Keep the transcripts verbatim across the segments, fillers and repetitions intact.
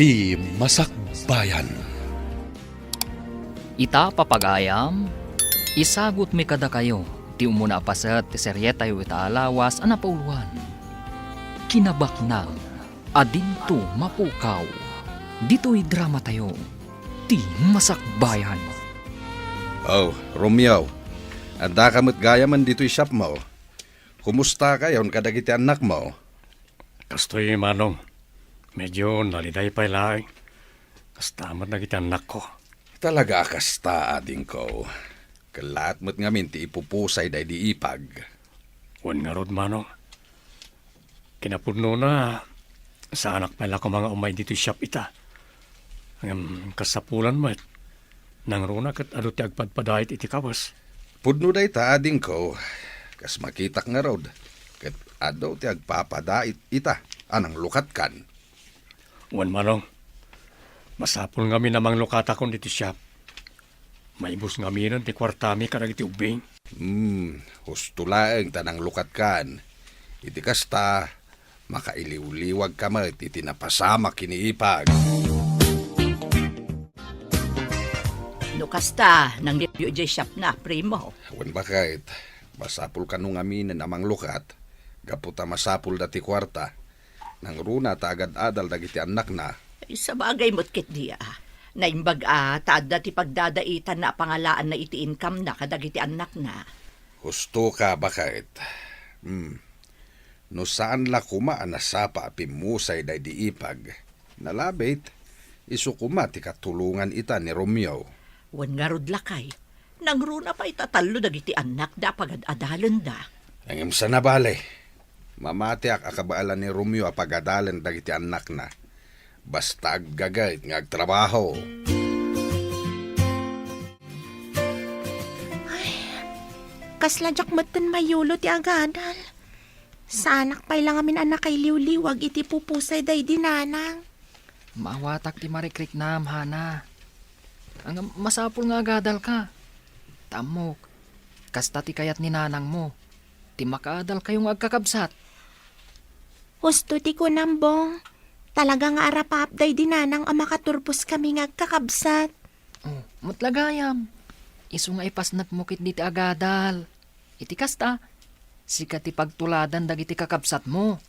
Ti Masakbayan. Ita, papagayam, isagutmi kadakayo ti umuna a paset ti serietayo ita a lawas a napauluan, Kinabaknang a Dinto Mapukaw. Ditoy dramatayo, Ti Masakbayan. Oh, Romeo, addaka met gayamen ditoy shopmo. Kumustakayon kadagiti annakmo? Kastoy, Manong. Medyo naliday pay laeng. Kasta met dagiti annakko. Talaga a kasta, adingko. Kellaat met ngamin ti ipupusay daydi ipag. Wen ngarud, Manong. Kinapudnona, saanak pay la koma nga umay ditoy shop ita. Ngem kasapulan met, nangruna ket adu ti agpadpadait iti kawes. Pudno dayta, adingko, kas makitak ngarud, ket adu ti agpapadait ita a nanglukatkan. Wen, Manong, masapul ngamin a manglukatakon ditoy shop. Maibus ngaminen ti kuartami kadagiti ubbing. Hmm, husto laeng ta nanglukatkan. Iti kasta, makailiwliwagka met iti napasamak ken ni ipag. No kasta, nangruna idiay shopna, primo. Wen, baket, masapul kano ngaminen a manglukat, gapu ta masapulda ti kuarta. Nangruna ta agad-adal dagiti annakna. Ay, sabagay met ketdi a. Naimbag a ta adda ti pagdadaitanna a pangalaanna iti income-na kadagiti annakna. Hustoka, baket. Hmm. No saan la koma a nasapa a pimmusay daydi ipag, nalabit, isu koma ti katulongan ita ni Romeo. Wen ngarud, lakay, nangruna pay ta tallo dagiti annakda a pagad-adalenda. Ngem saan a bale, mamatiak a kabaelan ni Romeo a pagadalen dagiti annakna. Basta aggagayt nga agtrabaho. Ay, kasla diak metten mayulo ti agadal. Saanak pay la ngamin a nakailiwliwag iti pupusay daydi nanang. Maawatak ti marikriknam, Hana. Ngem masapul nga agadalka. Ta ammok, kasta ti kayat ni nanangmo, ti makaadalkayo nga agkakabsat. Husto ti kunam, Bong. Talaga nga arapaap daydi nanang a makaturposkami nga agkakabsat. Oh, met la gayam. Isu nga ipasnekmo ketdi ti agadal. Iti kasta, sika ti pagtuladan dagiti kakabsatmo.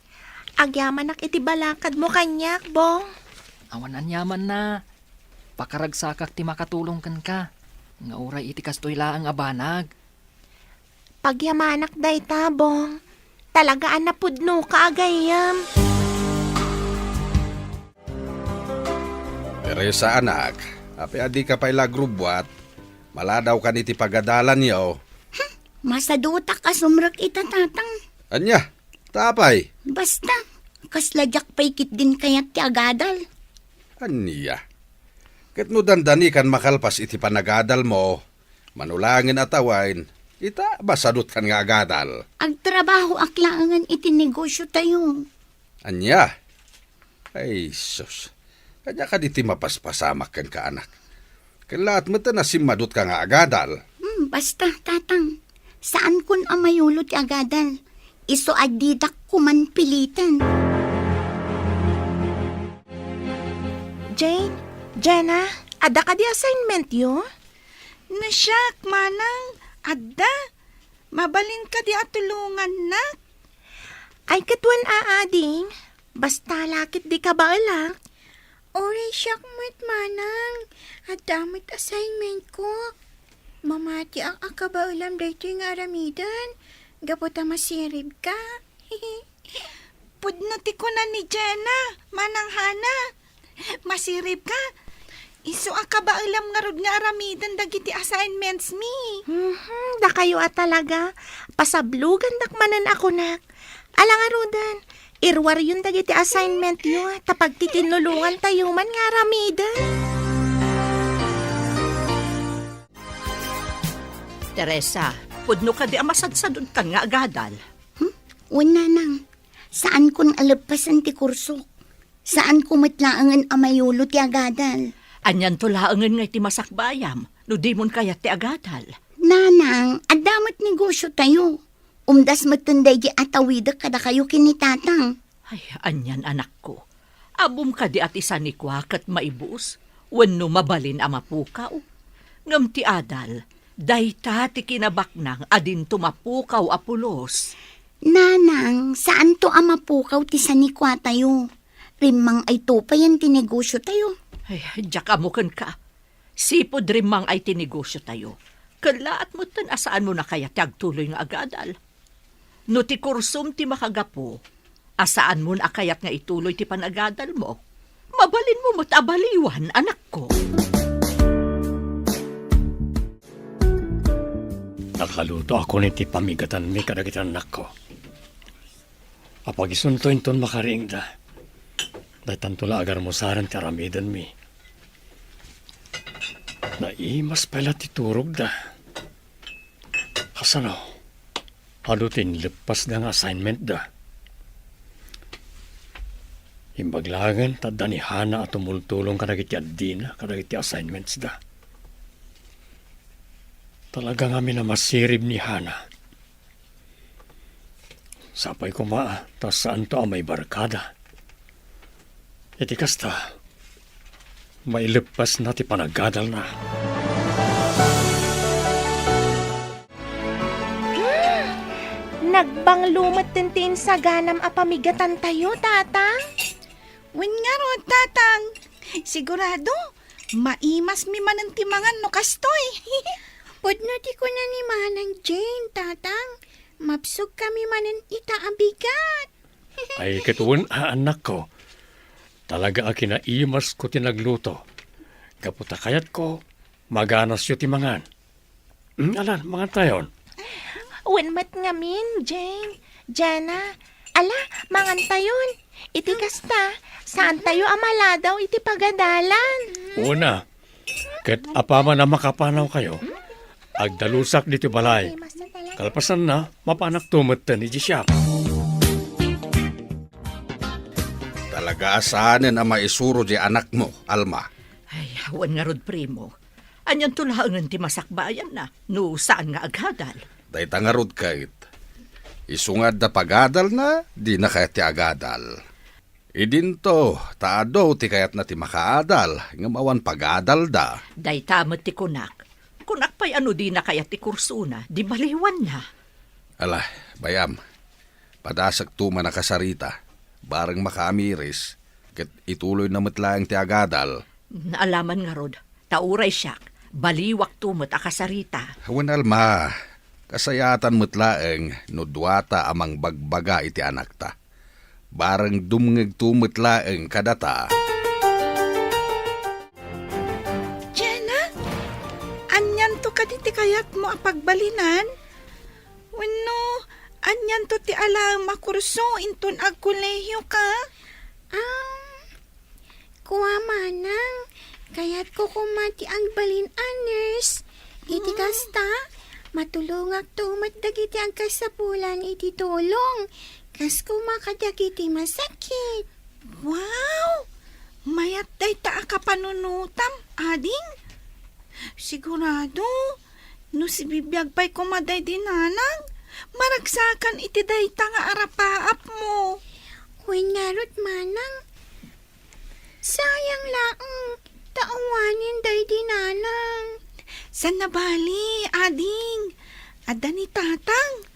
Agyamanak iti balakadmo kaniak, Bong. Awan aniamanna. Pakaragsakak ti makatulong kenka, nga uray iti kastoy laeng a banag. Pagyamanak dayta, Bong. Talaga a napudnoka a gayyem. Teresa, anak, apay a dika pay la agrubbuat? Maladawkan iti pagadalanyo. Hmm, masadutak a sumrek ita, Tatang. Ania? Ta apay? Basta, kasla diak pay ketdin kayat ti agadal. Ania? Ket no dandanikan makalpas iti panagadalmo, mano laengen a tawen, ita, masadutkan nga agadal. Agtrabahoak laengen iti negosiotayo. Ania? Ay, sus. Ania kadi ti mapaspasamak kenka, anak? Kellaat met a simmadutka nga agadal. Hmm, basta, Tatang. Saankon a mayulo ti agadal. Isu a didak koman piliten. Jane, Jenna, adda kadi assignmentyo? No siak, Manang, adda. Mabalin kadi a tulongannak? Ay, ket wen a, ading. Basta la ket di kabaelak. Uray siak met, Manang. Adda met assignmentko. Mamatiak a kabaelam daytoy nga aramiden, gapu ta masiribka. Pudno ti kuna ni Jenna, Manang Hana. Masiribka. Isu a kabaelam ngarud nga aramiden dagiti assignmentsmi. Mhm, dakayo a talaga. Pasablogandak manen a kunak. Ala ngaruden, iruaryon dagiti assignmentyo, ta pagtitinulongantayo man nga aramiden. Teresa, pudno kadi a masadsadutkan nga agadal? Hmm? Wen, Nanang. Saankon a leppasen ti kursok. Saanko met laengen a mayulo ti agadal. Anianto laengen nga iti masakbayam no dimon kayat ti agadal? Nanang, adda met negosiotayo. Umdas metten daydi a tawidek kadakayo ken ni Tatang. Ay, anian, anakko. Ammom kadi a ti sanikua ket maibus wenno mabalin a mapukaw? Ngem ti adal, dayta ti kinabaknang a dinto mapukaw a pulos. Nanang, saanto a mapukaw ti sanikuatayo. Rimmang-ayto payen ti negosiotayo. Ay, diak ammo kenka. Sipud rimmang-ay ti negosiotayo, kellaat metten a saanmon a kayat ti agtuloy nga agadal. No ti kursom ti makagapu, a saanmon a kayat nga ituloy ti panagadalmo, mabalinmo met a baliwan, anakko. Nakalutoakon iti pamigatanmi kadagiti annakko. Apagisunto inton makariingda. Daytanto la a garmusaren ti aramidenmi. Naimas pay la ti turogda. Kasano? Adu ti inleppasda nga assignmentda. Imbag laengen ta adda ni Hana a tumultulong kadagiti addina kadagiti assignmentsda. Talaga ngamin a masirib ni Hana. Sapay koma ta saanto a maibarkada. Iti kasta, maileppasna ti panagadalna. Hmm, nagbanglo metten ti insaganam a pamigatantayo, Tatang. Wen ngarud, Tatang. Sigurado, maimasmi manen ti mangan no kastoy. Pudno ti kuna ni Manang Jane, Tatang. Mabsogkami manen ita a bigat. Ay, ket wen a, annakko. Talaga a kinaimasko ti nagluto. Gapu ta kayatko, maganasyo ti mangan. Hmm, alan, mangantayon. Wen met ngamin, Jane. Jana, ala, mangantayon. Iti kasta, saantayo a maladaw iti pagadalan. Una, ket apaman a makapanawkayo, agdalusak ditoy balay. Kalpasanna, mapanakto metten idiay siak. Talaga a saanen a maisuro diay anakmo, Alma. Ay, awan ngarud, primo. Anianto laengen ti masakbayanna no saan nga agadal? Dayta ngarud ket, isu nga adda pagadalna, dina kayat ti agadal. Idinto, ta adu ti kayatna ti makaadal, ngem awan pagadalda. Dayta met ti kunak. Kunak pay a no dina kayat ti kursona, di baliwanna. Ala, bay-am, padasekto man a kasarita, bareng makaamiris, ket ituloyna met laeng ti agadal. Naalaman ngarud, ta uray siak, baliwakto met a kasarita. Wen, Alma, kasayatan met laeng no duata a mangbagbaga iti anakta. Bareng dumngegto met laeng kadata. Jana, anianto kadi ti kayatmo a pagbalinan? Wenno, anianto ti alaem a kurso inton agkolehioka? Um, Kua, manang, kayatko koma ti agbalin a nurse. Iti kasta, matulongakto met dagiti agkasapulan iti tulong, kas koma kadagiti masakit. Wow! Mayat dayta a kapanunotam, ading. Sigurado, no sibibiag pay koma daydi nanang, maragsakan iti dayta nga arapaapmo. Wen ngarud, manang, sayang laeng, ta awanen daydi nanang. Saan a bali, ading. Adda ni tatang.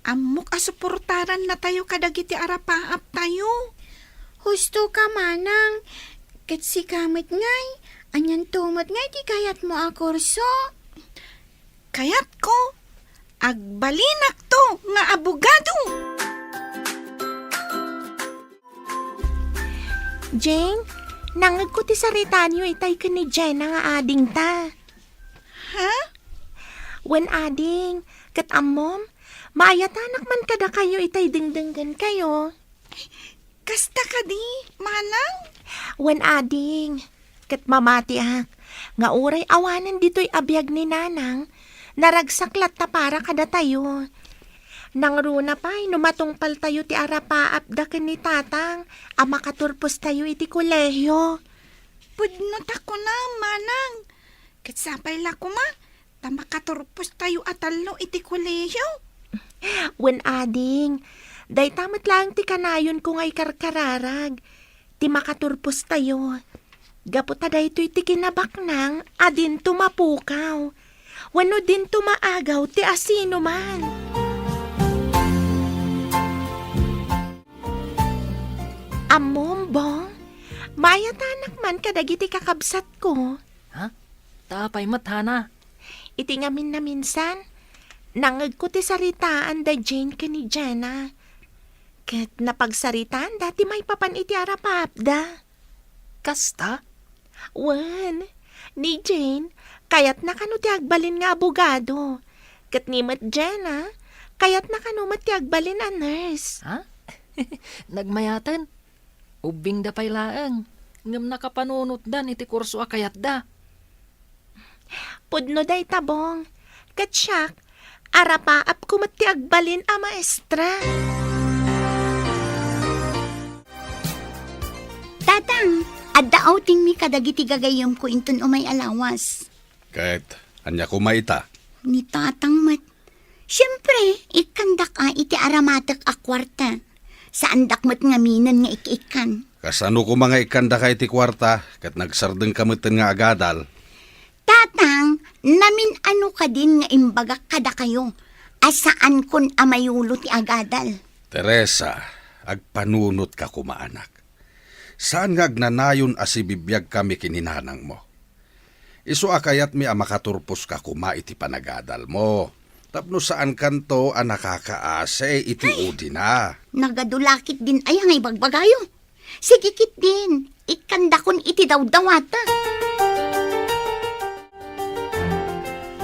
Ammok a suportarannatayo kadagiti arapaaptayo. Husto ka, manang. Ket sika met ngay, anianto met ngay ti kayatmo a kurso? Kayatko, agbalinakto nga abogado. Jane, nangngegko ti saritaanyo itay ken ni Jenna nga adingta. Ha? Wen, ading, ket ammom, maayatanak man kadakayo itay dengdenggenkayo. Kasta kadi, manang? Wen, ading, ket mamatiak nga uray awanen ditoy a biag ni nanang, naragsak latta para kadatayo. Nangruna pay no matungpaltayo ti arapaapda ken ni tatang a makaturpostayo iti kolehio. Pudno ta kunam, manang, ket sapay la koma ta makaturpostayo a tallo iti kolehio. Wen, ading, dayta met laeng ti kanayonko nga ikarkararag. ti makaturpostayo. Gapu ta daytoy ti kinabaknang a dinto mapukaw, wenno dinto maagaw ti asinoman. Ammom, Bong, maayatanak man kadagiti kakabsatko. Ha? Ta apay met, Hana? Iti ngamin a minsan, nangngegko ti saritaan da Jane ken ni Jenna. Ket napagsaritaanda ti maipapan iti arapaapda. Kasta? Wen, ni Jane, kayatna kano ti agbalin nga abogado. Ket ni met Jenna, kayatna kano met ti agbalin a nurse. Ha? Nagmayaten? Ubbingda pay laeng, ngem nakapanunotdan iti kurso a kayatda. Pudno dayta, Bong. Ket siak, arapaapko met ti agbalin a maestra. Tatang, adda outingmi kadagiti gagayyemko inton umay a lawas. Ket ania koma ita? Ni Tatang met. Siempre, ikkandak a iti aramatek a kuarta. Saandak met ngaminen nga ik-ikkan. Kasano koma nga ikkandaka iti kuarta ket nagsardengka metten nga agadal? Tatang, namin-ano kadin nga imbagak kadakayo a saankon a mayulo ti agadal? Teresa, agpanunotka koma, anak. Saan nga agnanayon a sibibiagkami ken ni nanangmo. Isu a kayatmi a makaturposka koma iti panagadalmo, tapno saankanto a nakakaasi iti Ay! Udina. Nagadu la ketdin aya nga ibagbagayo. Sige ketdin, ikkandakon iti dawdawatek.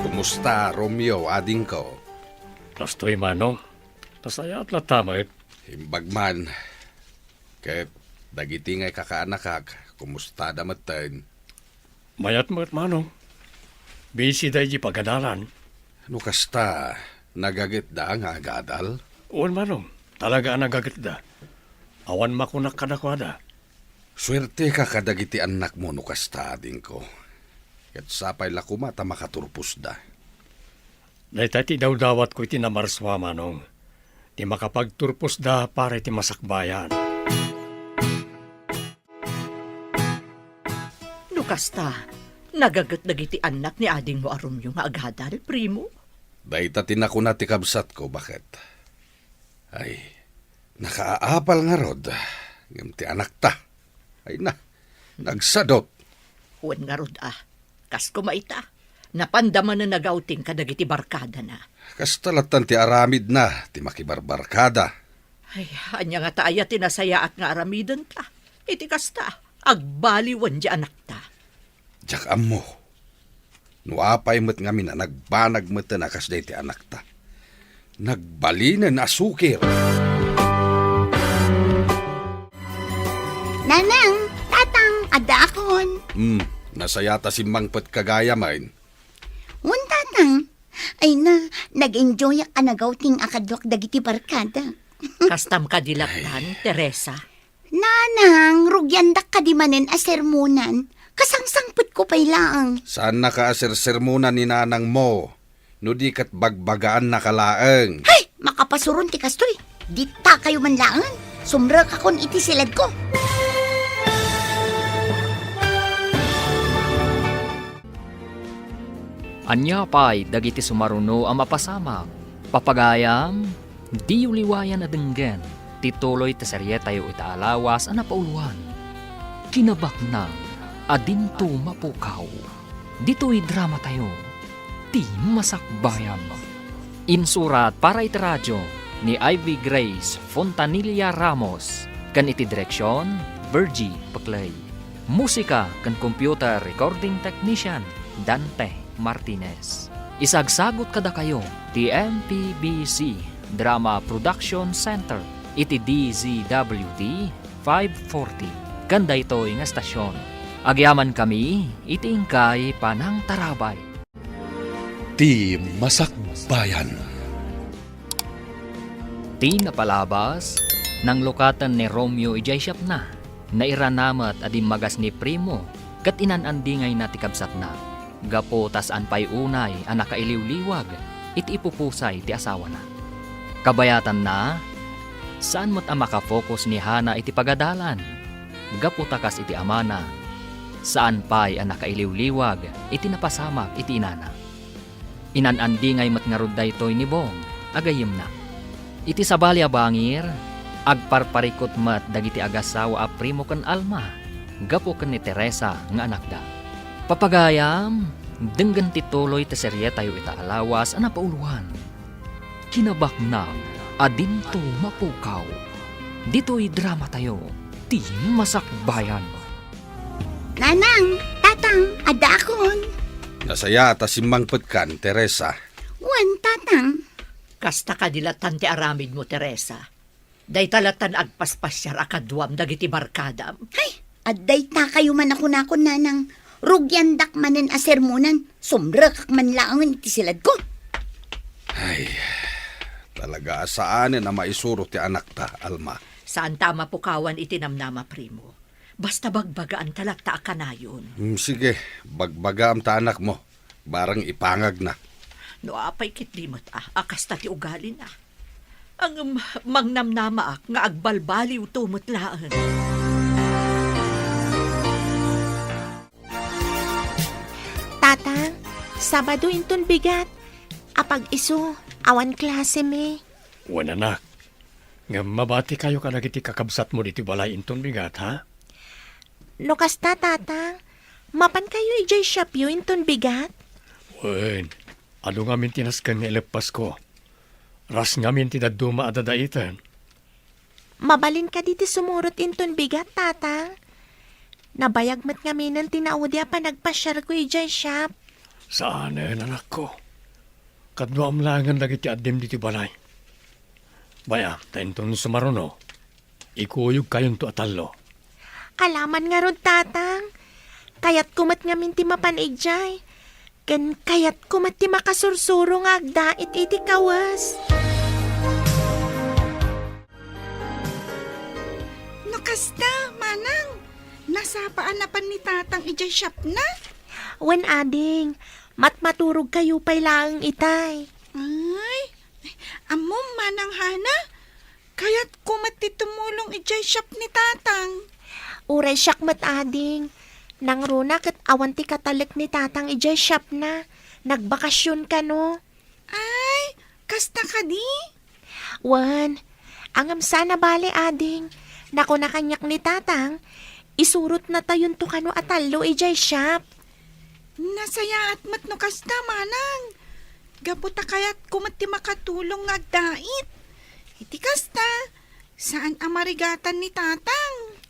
Kumusta, Romeo, adingko? Kastoy, Manong. Nasayaat latta met. Imbag man. Ket dagiti nga ikakaanakak, kumustada metten? Mayat met, Manong. Busy da iti pagadalan. No kasta, nagagitda nga agadal? Wen, Manong. Talaga a nagagitda. Awan makunak kadakuada. Suerteka kadagiti annakmo no kasta, adingko. Ket sapay la koma ta makaturposda. Dayta ti dawdawatko iti namarsua, Manong. Ti makapagturposda para iti masakbayan. No kasta, nagaget dagiti annak ni adingmo a Romeo nga agadal, primo? Dayta ti nakuna ti kabsatko, baket. Ay, nakaapal ngarud, ngem ti anakta. Ay na, nagsadut. Wen ngarud a, kas koma ita, napanda manen nagawting kadagiti barkadana. Kasta lattan ti aramidna ti makibarbarkada. Ay, ania ngata aya ti nasayaat nga aramidenta? Iti kasta, agbaliwen ti anakta. Diak ammo. No apay met ngamin a nagbanag metten a kas dayta ti anakta. Nagbalinen a sukir. Nanang, Tatang, addaakon. Hmm, nasayaat a simmangpetka gayamen. Wen, Tatang. Ay na, nag-enjoyak a nagawting a kaduak dagiti barkada. Kastam kadi lattan, Teresa? Nanang, rugiandak kadi manen a sermonan. Kasangsangpetko pay laeng. Saannaka a sersermonan ni nanangmo, no di ket bagbagaannaka laeng. Hay! Makapasuron ti kastoy. Ditakayo man laeng. Sumrekakon iti siledko. Ania pay dagiti sumaruno a mapasamak? Papagayam, diyo liwayan a denggen ti tuloy ti serietayo ita a lawas a napauloan, Kinabaknang a Dinto Mapukaw. Ditoy dramatayo, Ti Masakbayan. Insurat para iti radio ni Ivy Grace Fontanilla Ramos ken iti direksion, Virgie Peclay. Musika ken computer recording technician, Dante Martinez. Isagsagot kadakayo ti M P B C Drama Production Center iti D Z W T five forty ken daytoy nga estasion. Agyamankami iti inkay panangtarabay. Ti Masakbayan. Ti napalabas, nanglukaten ni Romeo idiay siapna. Nairana met a dimmagas ni Primo ket inan-andingayna ti kabsatna, gapu ta saan pay unay a nakailiwliwag iti ipupusay ti asawana. Kabayatanna, saan met a makafocus ni Hana iti pagadalan. gapu ta kas iti amana, saan pay a nakailiwliwag iti napasamak iti inana. Inan-andingay met ngarud daytoy ni Bong a gayyemna. Iti sabali a bangir, agparparikut met dagiti agassawa a Primo ken Alma gapu ken ni Teresa nga anakda. Papagayam, denggen ti tuloy ti serietayo ita a lawas a napauloan. Kinabaknang a dinto mapukaw. Ditoy dramatayo, ti Masakbayan. Nanang, Tatang, addaakon. Nasayaat a simmangpetkan, Teresa. Wen, Tatang. Kasta kadi lattan ti aramidmo, Teresa. Dayta lattan agpaspasiar a kaduam dagiti barkadam. Ay, adda itakayo man a kunakon, Nanang. Rugiandak manen a sermonan, sumrekak man laengen iti siladko. Ay, talaga a saanen a maisuro ti anakta, Alma. Saanta a mapukawan iti namnama, Primo. Basta bagbagaanta latta a kanayon. Hmm, sige, bagbagaam ta anakmo. Barang ipangagna. No apay ketdi met a, a kasta ti ugalina. Ngem mangnamnamaak nga agbalbaliwto met laeng. Tatang, Sabado inton bigat. Apag-isu, awan klasemi. Wen, anak. Ngem mabatikayo kadagiti kakabsatmo ditoy balay inton bigat, ha? No kasta, Tatang, mapankayo idiay shopyo inton bigat? Wen, adu ngamin ti nasken nga ileppasko. Ras ngamin ti dadduma a dadaiten. Mabalin kadi ti sumurot inton bigat, Tatang? Nabayag met ngaminen ti naudi a panagpasiarko idiay shop. Saanen, anakko. Kaduam laengen dagiti addim ditoy balay. Bay-am, ta inton sumaruno, ikuyogkayonto a tallo. Alaman ngarud, Tatang. Kayatko met ngamin ti mapan idiay. Ken kayatko met ti makasursuro nga agdait iti kawes. No kasta, Manang, nasapa a napan ni Tatang idiay shopna? Wen, ading, matmaturogkayo pay laeng itay. Ay, ammom, Manang Hana, kayatko met ti tumulong idiay shop ni Tatang. Uray siak met, ading. Nangruna ket awan ti katalek ni Tatang idiay shopna. Nagbakasyon kano. Ay, kasta kadi? Wen, ngem saan a bale, ading. Nakuna kaniak ni Tatang, isurotnatayonto kano a tallo idiay shop. Nasayaat met no kasta, Manang. Gapu ta kayatko met ti makatulong nga agdait. Iti kasta, saan a marigatan ni Tatang.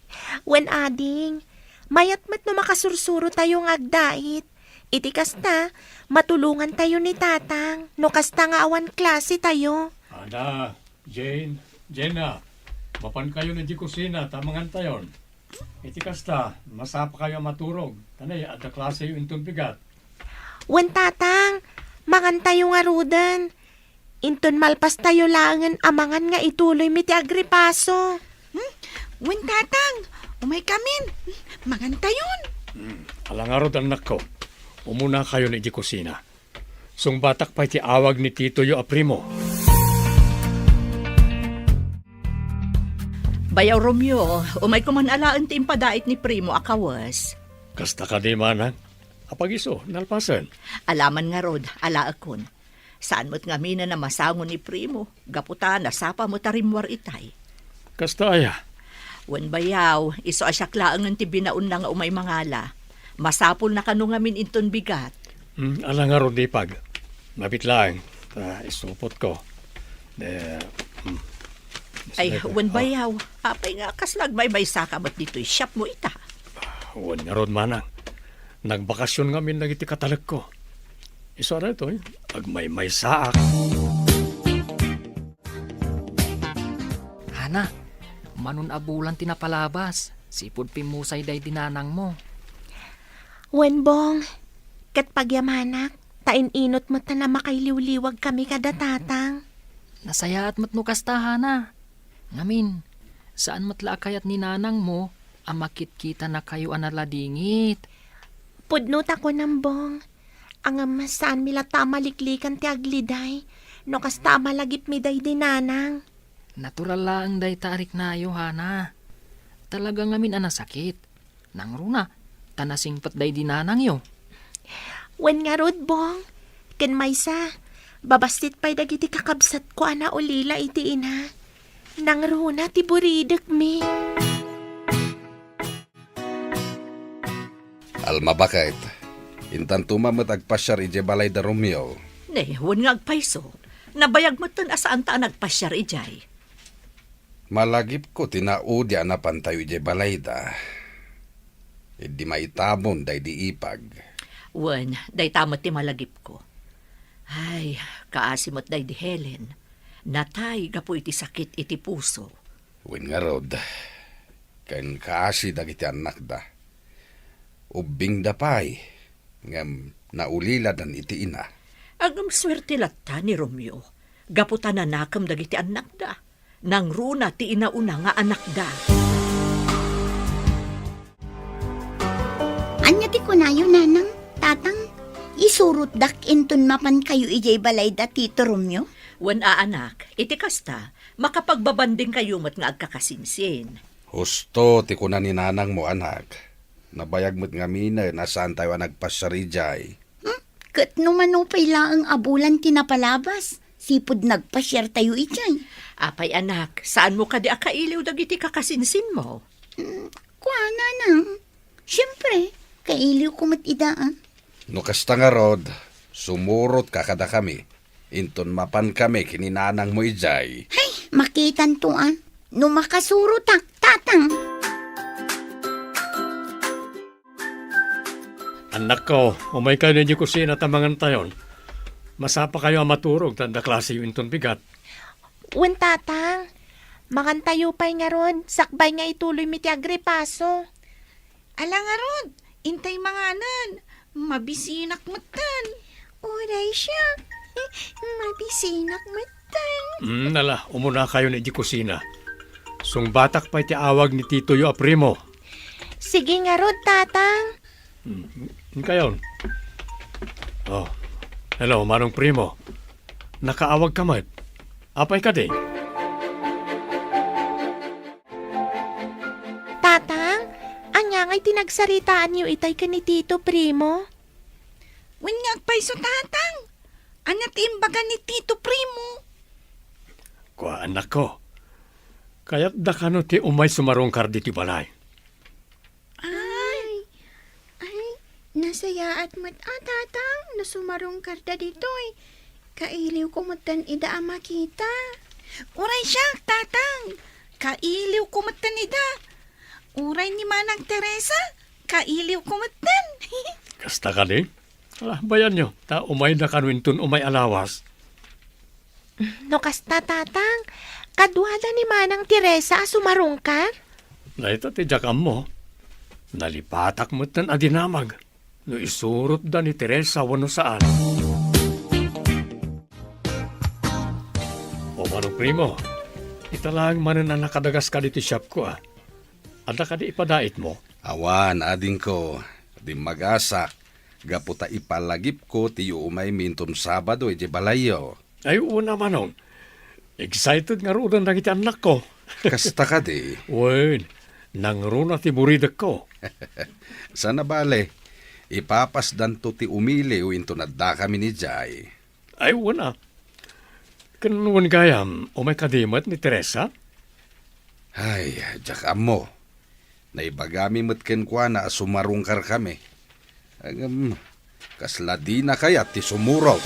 Wen, ading, mayat met no makasursurotayo nga agdait. Iti kasta, matulongantayo ni Tatang no kasta nga awan klasetayo. Ada, Jane, Jenna, mapankayon idiay kusina ta mangantayon. Iti kasta, masapakayo a maturog, ta nay, adda klaseyo inton bigat. Wen, Tatang, mangantayo ngaruden. Inton malpastayo laengen a mangan nga ituloymi ti agripaso. Hmm? Wen, Tatang, umaykamin. Mangantayon. Hmm, ala ngarud, annakko. Umunakayon idiay kusina. Sungbatak pay ti awag ni titoyo a Primo. Bayaw Romeo, umayko man alaen ti impadait ni Primo a kawes. Kasta kadi, Manang? Apag-isu, nalpasen. Alaman ngarud, alaekon. Saan met ngaminen a masango ni Primo, gapu ta nasapa met a rimmuar itay. Kasta aya? Wen, bayaw, isu a siak laengen ti binaonna nga umay mangala. Masapulna kano ngamin inton bigat. Hmm, ala ngarud, Ipag. Mabit laeng, ta isupotko. De, hmm. Ay, Sige, wen, oh. Bayaw, apay nga kasla agmaymaysaka met ditoy shopmo ita? Wen ngarud, Manang. Nagbakasyon ngamin dagiti katalekko. Isu a daytoy, agmaymaysaak. Hana, manon a bulan ti napalabas, sipud pimmusay daydi nanangmo. Wen, Bong, ket pagyamanak, ta in-inut met ta makailiwliwagkami kada Tatang. Nasayaat met no kasta, Hana. Ngamin, saan met la a kayat ni nanangmo a makitkitanakayo a naladingit. Pudno ta kunam, Bong. Ngem saanmi latta a maliklikan ti agliday no kasta a malagipmi daydi nanang. Natural laeng dayta a riknayo, Hana. Talaga ngamin a nasakit. Nangruna, ta nasingpet daydi nanangyo. Wen ngarud, Bong. Ken maysa, babassit pay dagiti kakabsatko a naulila iti ina. Nangruna ti buridekmi. Alma, baket, intanto met agpasiar idiay balay da Romeo. Ne, wen nga agpayso. Nabayag metten a saanta a nagpasiar idiay. Malagipko ti naudi a napantayo idiay balayda. Idi maitamon daydi ipag. Wen, dayta met ti malagipko. Ay, kaasi met daydi Helen. Natay gapu iti sakit iti puso. Wen ngarud, ken kaasi dagiti annakda. Ubbingda pay, ngem nauliladan iti ina. Ngem suerte latta ni Romeo, gapu ta nanakem dagiti annakda. Nangruna ti inauna nga anakda. Ania ti kunayo, Nanang, Tatang? Isurotdak inton mapankayo idiay balay da Tito Romeo? Wen a, anak, iti kasta, makapagbabandingkayo met nga agkakasinsin. Husto ti kuna ni nanangmo, anak. Nabayag met ngaminen a saantayo a nagpasiar idiay. Hmm? Ket no mano pay laeng a bulan ti napalabas, sipud nagpasiartayo idiay. Apay, anak, saanmo kadi a kailiw dagiti kakasinsinmo? Hmm, kua, Nanang. Siempre, kailiwko met ida, a. No kasta ngarud, sumurotka kadakami, inton mapankami ken ni nanangmo idiay. Hay, makitanto, a. No makasurotak, Tatang. Annakko, umaykayo idiay kusina ta mangantayon. Masapakayo a maturog ta adda klaseyo inton bigat. Wen, Tatang. Mangantayo pay ngarud, sakbay nga ituloymi ti agripaso. Ala ngarud, intay manganen. Mabisinak metten. Uray siak. Mabisinak metten. Hmm, ala, umunakayon idiay kusina. Sungbatak pay ti awag ni titoyo a primo. Sige ngarud, Tatang. Hmm, inkayon. Oh, hello, Manong Primo. Nakaawagka met. Apay kadi? Tatang, ania ngay ti nagsaritaanyo itay ken ni Tito Primo? Wen nga agpayso, Tatang. Ania ti imbaga ni Tito Primo? Kua, annakko. Kayatda kano ti umay sumarungkar ditoy balay? Ay, ay, nasayaat met a, Tatang, no sumarungkarda ditoy. Kailiwko metten ida a makita. Uray siak, Tatang. Kailiwko metten ida. Uray ni Manang Teresa, kailiwko metten. Kasta kadi? Ala, bayanyo, ta umayda kano inton umay a lawas. No kasta, Tatang, kaduada ni Manang Teresa a sumarungkar? Dayta ti diak ammo. Nalipatak metten a dinamag no isurotda ni Teresa wenno saan. O Manong Primo, ita laeng manen a nakadagaska ditoy siapko, a. Adda kadi ipadaitmo? Awan, adingko. Dimmagasak, gapu ta ipalagipko ti iumaymi inton Sabado idiay balayyo. Ay, wen a, Manong. Excited ngaruden dagiti annakko. Kasta kadi? Wen, nangruna ti buridekko. Saan a bale, ipapasdanto ti umiliw inton addakamin idiay. Ay, wen a. Ken wen gayam, umay kadi met ni Teresa? Ay, diak ammo. Naibagami met kenkuana a sumarungkarkami. Ngem, kasla dina kayat ti sumurot.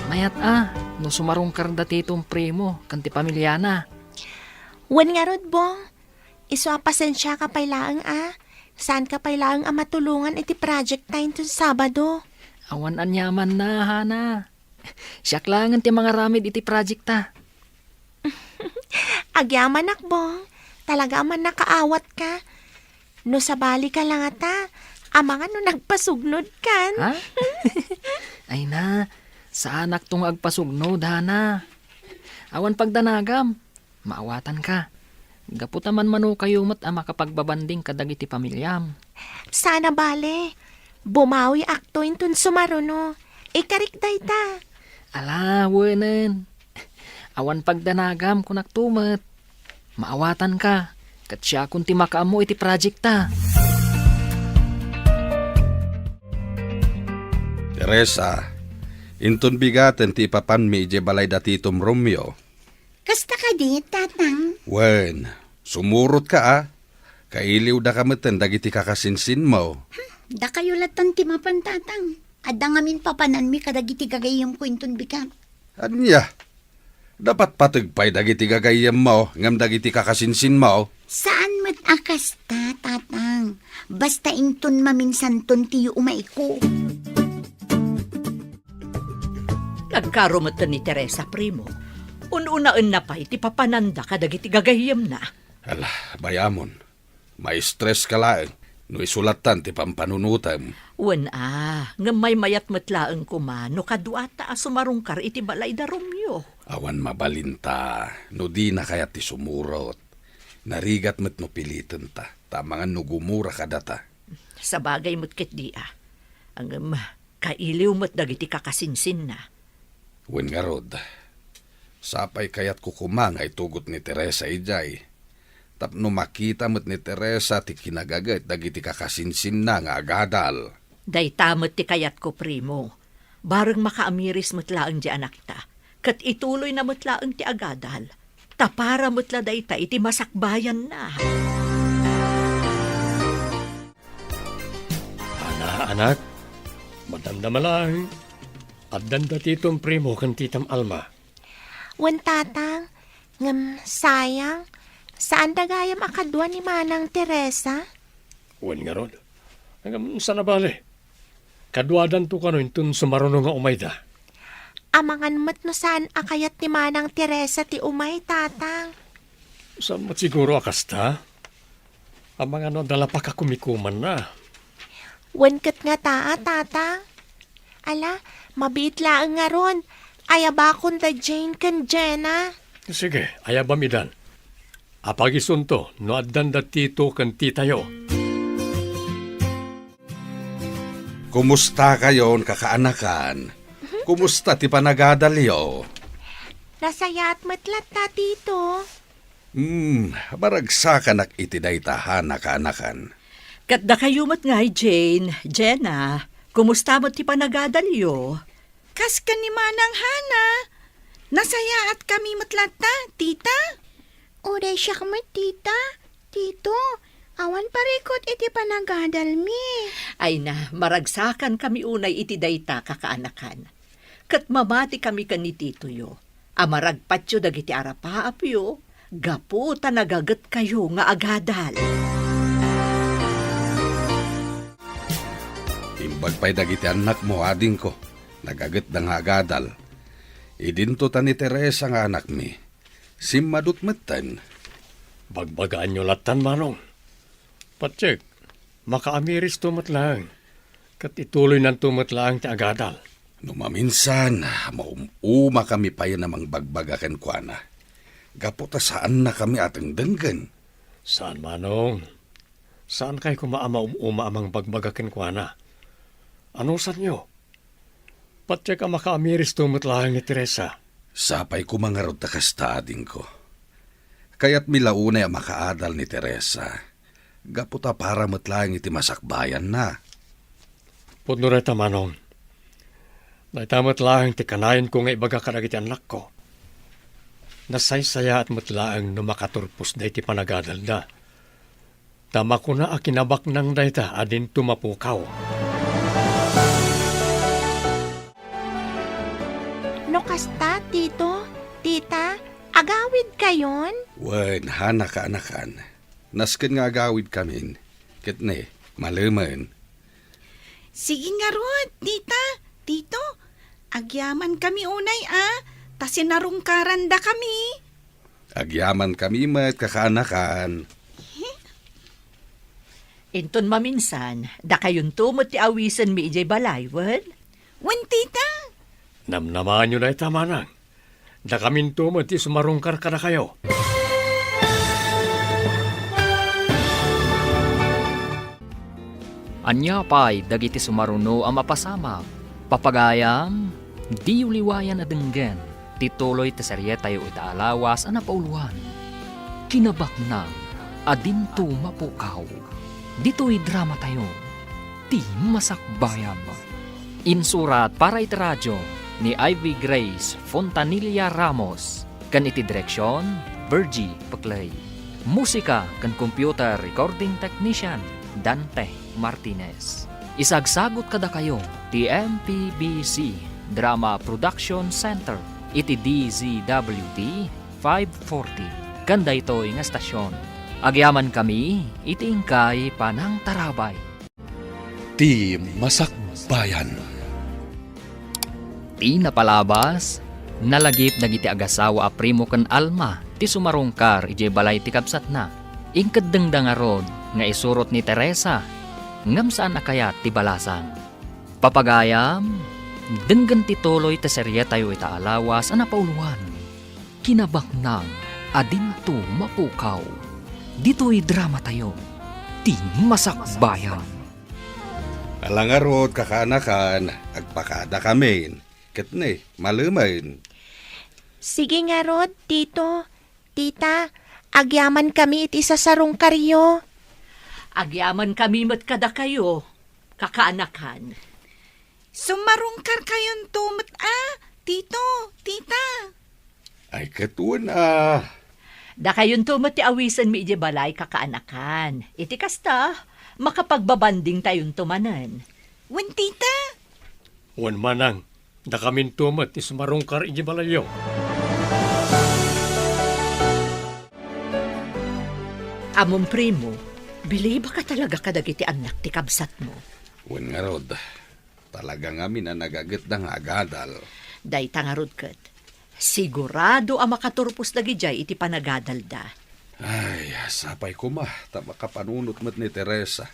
Mayat a, no sumarungkarda ti Tito Primo ken ti pamiliana. Wen ngarud, Bong. Isu a pasensiaka pay laeng a. Saanka pay laeng a matulongan iti project ta inton Sabado. Awan aniamanna, Hana. Siak laengen ti mangaramid iti project ta. Agyamanak, Bong. Talaga a mannakaawatka. No sabalika la ngata, amangan no nagpasugnodkan. Ha? Ay na, saanakto nga agpasugnod, Hana. Awan pagdanagam. Maawatanka. Gapu ta manmanokayo met a makapagbabanding kadagiti pamiliam. Saan a bale. Bumawiakto inton sumaruno. Ikarik dayta. Ala, wenen. Awan pagdanagam, kunakto met. Maawatanka, ket siakon ti makaammo iti project ta. Teresa, inton bigaten ti ipapanmi idiay balay da Titom Romeo. Kasta kadi, Tatang? Wen, sumurotka a. Kailiwdaka metten dagiti kakasinsinmo. Hmm, dakayo latta ti mapan, Tatang. Adda ngamin papananmi kadagiti gagayyemko inton bigat. Ania? Napatpateg pay dagiti gagayyemmo ngem dagiti kakasinsinmo? Saan met a kasta, Tatang. Basta inton maminsanton ti yuumayko. Nagkaro metten ni Teresa, primo. Un-unaenna pay ti papananda kadagiti gagayyemna. Ala, bay-amon. Maistres ka laeng no isu lattan ti pampanunotem. Wen a, ngem maymayat met laeng koma no kaduata a sumarungkar iti balay da Romeo. Awan mabalinta no dina kayat ti sumurot. Narigat met no pilitenta, ta amangan no gumura kadata. Sabagay met ketdi a. Ngem, kailiw met dagiti kakasinsinna. Wen ngarud, sapay kayatko koma nga itugot ni Teresa idiay, tapno makita met ni Teresa ti kinagaget dagiti kakasinsinna nga agadal. Dayta met ti kayatko, primo. Bareng makaamiris met laeng ti anakta, ket ituloyna met laeng ti agadal, ta para met la dayta iti masakbayanna. Ana, anak, madamdama laeng. Addanda Titom Primo ken Titam Alma. Wen, Tatang, ngem sayang, saanda gayam a kadua ni Manang Teresa. Wen ngarud, ngem saan a bale. Kaduadanto kano inton sumaruno nga umayda. Amangan met no saan a kayat ni Manang Teresa ti umay, Tatang. Saan met siguro a kasta? Amangan no adda la pakakumikumanna. Wen ket ngata a, Tatang. Ala, mabiit laeng ngarud. Ayabakon da Jane ken Jenna. Sige, ayabam idan. Apagisunto no addan da Tito ken Titayo. Kumusta kayon, kakaanakan? Kumusta ti panagadalyo? Nasayaat met latta, Tito. Hmm, maragsakanak iti dayta, Hana, kaanakan. Ket dakayo met ngay, Jane, Jenna, kumusta met ti panagadalyo? Kas ken ni Manang Hana, nasayaatkami met latta, Tita. Uray siak met, Tita. Tito, awan parikut iti panagadalmi. Ay na, maragsakankami unay iti dayta, kakaanakan. Ket mamatikami ken ni Titoyo a maragpatyo dagiti arapaapyo gapu ta nagagetkayo nga agadal. Imbag pay dagiti annakmo, adingko, nagagetda nga agadal. Idinto ta ni Teresa nga anakmi. Simmadut metten. Bagbagaanyo lattan, Manong. Patiek, makaamiristo met laeng, ket ituloynanto met laeng ti agadal. No maminsan, maum-umakami payen a mangbagbaga kenkuana, gapu ta saannakami a dengdenggen. Saan, Manong. Saankay koma a maum-uma a mangbagbaga kenkuana. Anusanyo? Patiek a makaamiristo met laeng ni Teresa. Sapay koma ngarud ta kasta, adingko. Kayatmi la unay a makaadal ni Teresa, gapu ta para met laeng iti masakbayanna. Pudno dayta, Manong. Dayta met laeng ti kanayanko nga ibaga kadagiti annakko. Nasaysayaat met laeng no makaturpos dayta panagadalda. Ta makuna a kinabaknang dayta a dinto mapukaw. No kasta, Tito, Tita, agawidkayon? Wen, Hana, kaanakan. Nasken nga agawidkamin. Ket ne, malemen. Sige ngarud, Tita, Tito, agyamankami unay a, ta sinarungkarandakami. Agyamankami met, kakaanakan. Inton maminsan, dakayonto met ti awisenmi idiay balay, wen? Wen, Tita. Namnamaanyo dayta, Manang. Dakaminto met ti sumarungkar kadakayo. Ania pay dagiti sumaruno a mapasamak? Papagayam, diyo liwayan a denggen. ti tuloy ti serietayo ita a lawas a napauluan, Kinabaknang a Dinto Mapukaw. Ditoy dramatayo, ti Masakbayan. Insurat para iti radio ni Ivy Grace Fontanilla Ramos, ken iti direksion, Virgie Peclay. Musika ken computer recording technician, Dante Martinez. Isagsagut kadakayo ti M P B C Drama Production Center iti D Z W T five forty, ken daytoy nga estasion. Agyamankami iti inkay panangtarabay. Ti Masakbayan. Ti napalabas, nalagip dagiti agasawa a Primo ken Alma ti sumarungkar idiay balay ti kabsatna. Inkeddengda ngarud nga isurot ni Teresa, ngem saan a kayat ti balasang. Papagayam, denggen ti tuloy ti serietayo ita a lawas a napauluan, Kinabaknang a Dinto Mapukaw. Ditoy dramatayo, ti Masakbayan. Ala ngarud, kakaanakan, agpakadakamin. Ket ne, malemen. Sige ngarud, Tito, Tita, agyamankami iti sasarungkaryo. Agyamankami met kadakayo, kakaanakan. Sumarungkarkayonto met a, Tito, Tita. Ay, ket wen a. Dakayonto met ti awisenmi idiay balay, kakaanakan. Iti kasta, makapagbabandingtayonto manen. Wen, Tita. Wen, Manang, dakaminto met ti sumarungkar idiay balayyo. Ammom, Primo, bilibak a talaga kadagiti annak ti kabsatmo. Wen ngarud, talaga ngamin a nagagetda nga agadal. Dayta ngarud ket, sigurado a makaturpos dagidiay iti panagadalda. Ay, sapay koma ta makapanunot met ni Teresa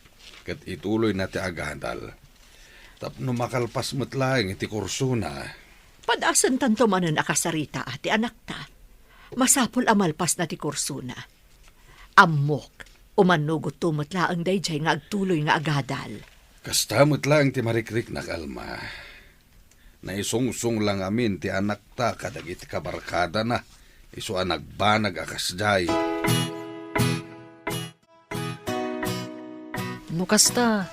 ket ituloyna ti agadal tapno makalpas met laeng iti kursona. Padasentanto manen a kasaritaa ti anakta. Masapul a malpasna ti kursona. Ammok, umannugotto met laeng daydiay nga agtuloy nga agadal. Kasta met laeng ti marikriknak, Alma. Naisungsong la ngamin ti anakta kadagiti kabarkadana, isu a nagbanag a kasdiay. No kasta,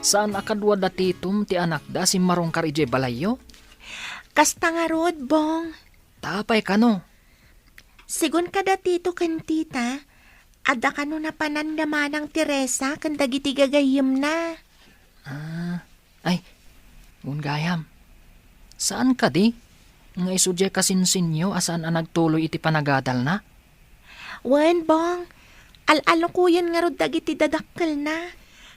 saan a kadua da Titom ti anakda a simmarungkar idiay balayyo? Kasta ngarud, Bong. Ta apay kano? Sigun kada Tito ken Tita, adda kano napanan da Manang Teresa ken dagiti gagayyemna. Ah, ay, wen gayam. Saan kadi nga isu diay kasinsinyo a saan a nagtuloy iti panagadalna? Wen, Bong, al-alukoyen ngarud dagiti dadakkelna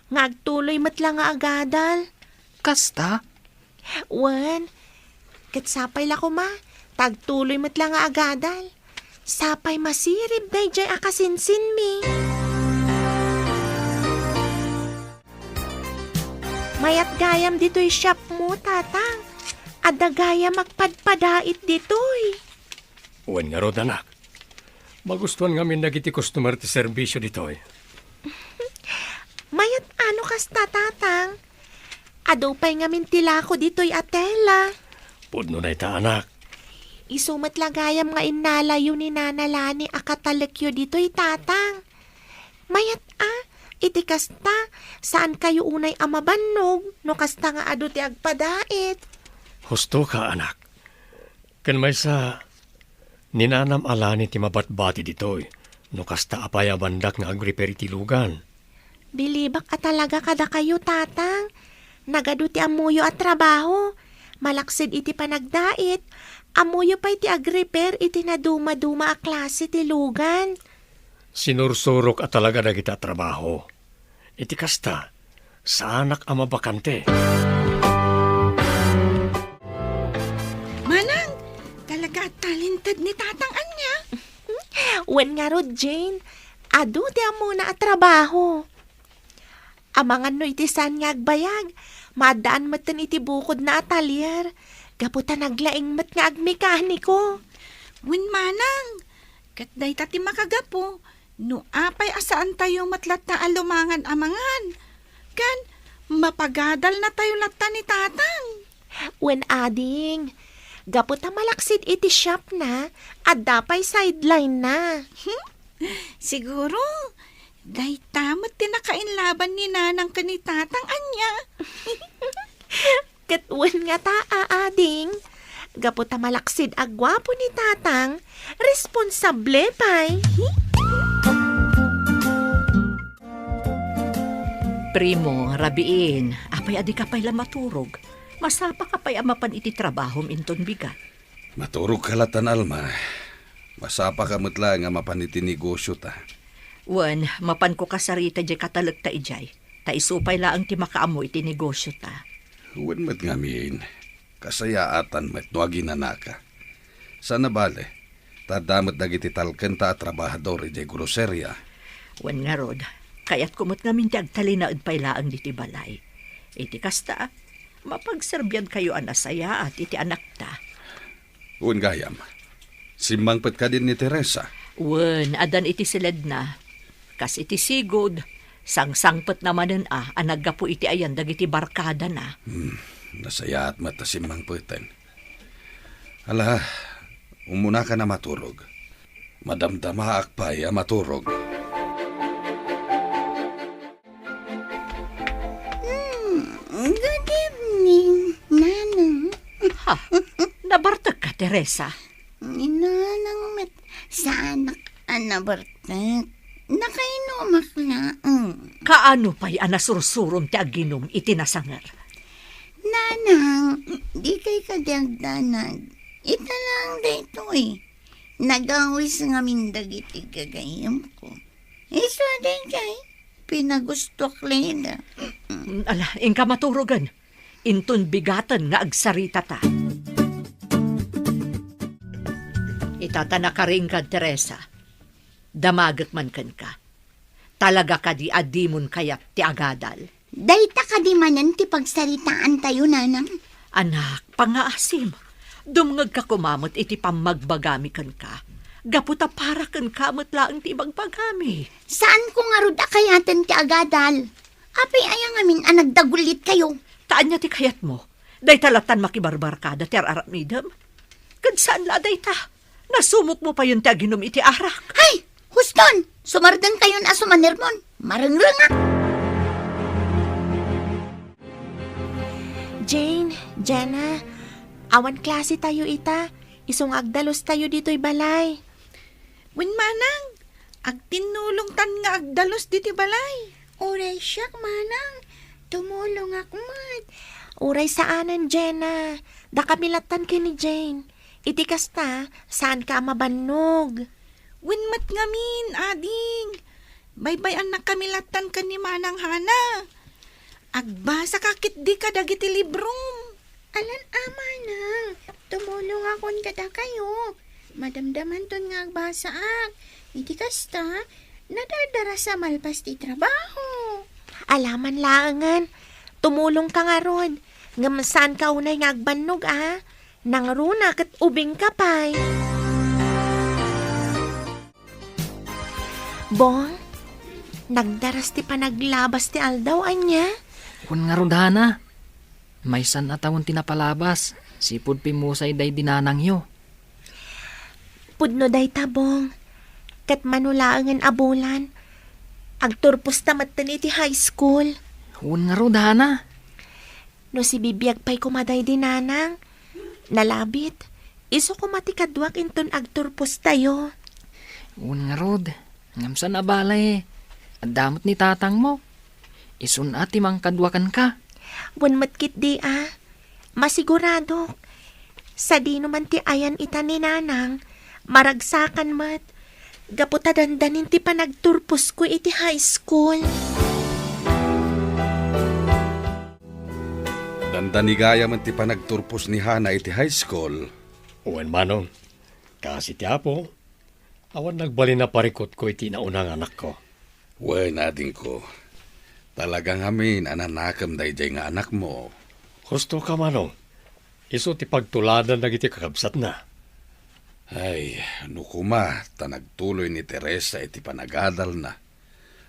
nga agtuloy met la nga agadal. Kasta? Wen, ket sapay la koma ta agtuloy met la nga agadal. Sapay masirib daydiay a kasinsinmi. Mayat gayam ditoy shopmo, Tatang. Adda gayam agpadpadait ditoy. Wen ngarud, anak. Magustuan ngamin dagiti customer ti serbisio ditoy. Mayat a no kasta, Tatang. Adu pay ngamin ti lako ditoy a tela. Pudno dayta, anak. Isu met la gayam nga innalayo ni Nana Lani a katalekyo ditoy, Tatang. Mayat a, iti kasta, saankayo unay a mabannog no kasta nga adu ti agpadait. Husto ka, anak. Ken maysa, ni Nanam a Lani ti mabatbati ditoy, no kasta a payabandak nga agrepair iti lugan. Bilibak a talaga kadakayo, Tatang. Nagadu ti ammoyo a trabaho. Malaksid iti panagdait, ammoyo pay ti agrepair iti nadumaduma a klase ti lugan. Sinursurok a talaga dagita a trabaho. Iti kasta, saanak a mabakante. Manang, talaga a talented ni Tatang ania? Wen ngarud, Jane. Adu ti ammona a trabaho. Amangan no iti saan nga agbayag, maaddaan metten iti bukodna a talyer, gapu ta naglaing met nga agmekaniko. Wen, Manang, ket dayta ti makagapu no apay a saantayo met latta a lumangan a mangan, ken mapagadalnatayo latta ni Tatang. Wen, ading, Gapu ta malaksid iti shopna, adda pay sideline-na. Siguro, dayta met ti nakainlaban ni Nanang ken ni Tatang, ania? Ket wen ngata, ading. Gapu ta malaksid a guapo ni Tatang, responsable pay. Primo, rabiin, apay a dika pay la maturog? Masapaka pay a mapan iti trabahom inton bigat. Maturogka latta, Alma. Masapaka met laeng a mapan iti negosiota. Wen, mapanko kasarita diay katalekta idiay, ta isu pay laeng ti makaammo iti negosiota. Wen met ngamin, kasayaatan met no aginanaka. Saan a bale, ta adda met dagiti talkenta a trabahador idiay groseria. Wen ngarud, kayatko met ngamin ti agtalinaed pay laeng ditoy balay. Iti kasta, mapagserbiankayo a nasayaat iti anakta. Wen gayam, simmangpet kadin ni Teresa? Wen, addan iti siledna. Kas iti sigud, sangsangpetna manen a, a naggapu iti ayan dagiti barkadana. Hmm, nasayaat met ta simmangpeten. Ala, umunaka a maturog. Madamdamaak pay a maturog. Hmm, good evening, Nanang. Ha? Nabartekka, Teresa? Ni Nanang met saanak a nabartek. Nakainumak laeng. Kaano pay a nasursurom ti aginum iti nasanger? Nanang, dikay kadi agdanag. Ita laeng daytoy. Nagawis ngamin dagiti gagayyemko. Isu daydiay, pinagustoak laeng. Mm, ala, inka maturogen. Inton bigaten nga agsaritata. Ita ta nakaringkad, Teresa. Damagek man kenka. Talaga kadi a dimon kayat ti agadal? Dayta kadi manen ti pagsaritaantayo, Nanang? Anak, pangngaasim. Dumngegka koma met iti pammagbagami kenka. Gapu ta para kenka met laeng ti ibagbagami. Saanko ngarud a kayaten ti agadal. Apay aya ngamin a nagdagulitkayo? Ta ania ti kayatmo? Dayta lattan makibarbarkada ti ar-aramidem? Ket saan la a dayta. Nasumokmo payen ti aginum iti arak. Hay! Huston! Sumardengkayon a sumanermon. Marengrengak! Jane, Jenna, awan klasetayo ita. Isu nga agdalustayo ditoy balay. Wen, Manang, agtinnulongtan nga agdalus ditoy balay. Uray siak, Manang, tumulongak met. Uray saanen, Jenna. Dakami lattan ken ni Jane. Iti kasta, saanka a mabannog. Wen met ngamin, ading. Baybay-annakami lattan ken ni Manang Hana. Agbasaka ketdi kadagiti librom. Alan a, Manang, tumulongakon kadakayo. Madamdamanton nga agbasaak. Iti kasta, nadardarasa malpas ti trabaho. Alaman laengen, tumulongka ngarud. Ngem saanka unay nga agbannog, a? Nangruna ket ubingka pay. Bong, nagdaras ti panaglabas ti aldaw, ania? Wen ngarud, Hana. Maysan a tawen ti napalabas, sipud pimmusay daydi nanangyo. Pudno dayta, Bong. Ket mano laengen a bulan, agturposta metten iti high school. Wen ngarud, Hana. No sibibiag pay koma daydi nanang, nalabit, isu koma ti kaduak inton agturpostayo. Wen ngarud, ngem saan a bale, adda met ni tatangmo. Isun a ti mangkadua kenka. Wen met ketdi a, masiguradok. Sadino man ti ayan ita ni nanang, maragsakan met. Gapu ta dandanin ti panagturposko iti high school. Dandani gayam ti panagturpos ni Hana iti high school. Wen, Manong, kaasi ti Apo, awan nagbalin a parikutko iti nauna nga anakko. Wen, adingko. Talaga ngamin a nanakem daydiay nga anakmo. Husto ka, Manong. Isu ti pagtuladan dagiti kakabsatna. Ay, no koma ta nagtuloy ni Teresa iti panagadalna,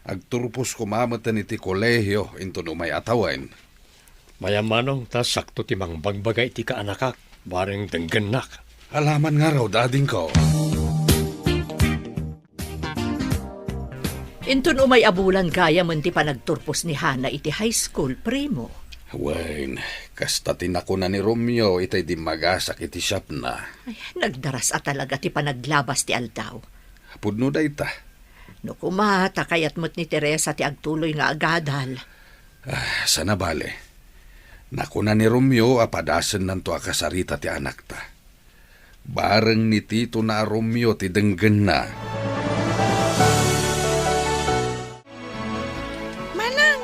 agturpos koma metten iti kolehio inton umay a tawen. Mayam, Manong, ta sakto ti mangbagbaga iti kaanakak. Bareng denggennak. Alaman ngarud, adingko. Inton umay a bulan gayamen ti panagturpos ni Hana iti high school, primo. Wen, kasta ti nakuna ni Romeo itay dimmagasak iti shopna. Ay, nagdaras a talaga ti panaglabas ti aldaw. Pudno dayta. No kuma, ta kayat met ni Teresa ti agtuloy nga agadal. Ah, sana bale. Nakuna ni Romeo a padasennanto a kasarita ti anakta. Bareng ni Tito na a Romeo ti denggenna. Manang,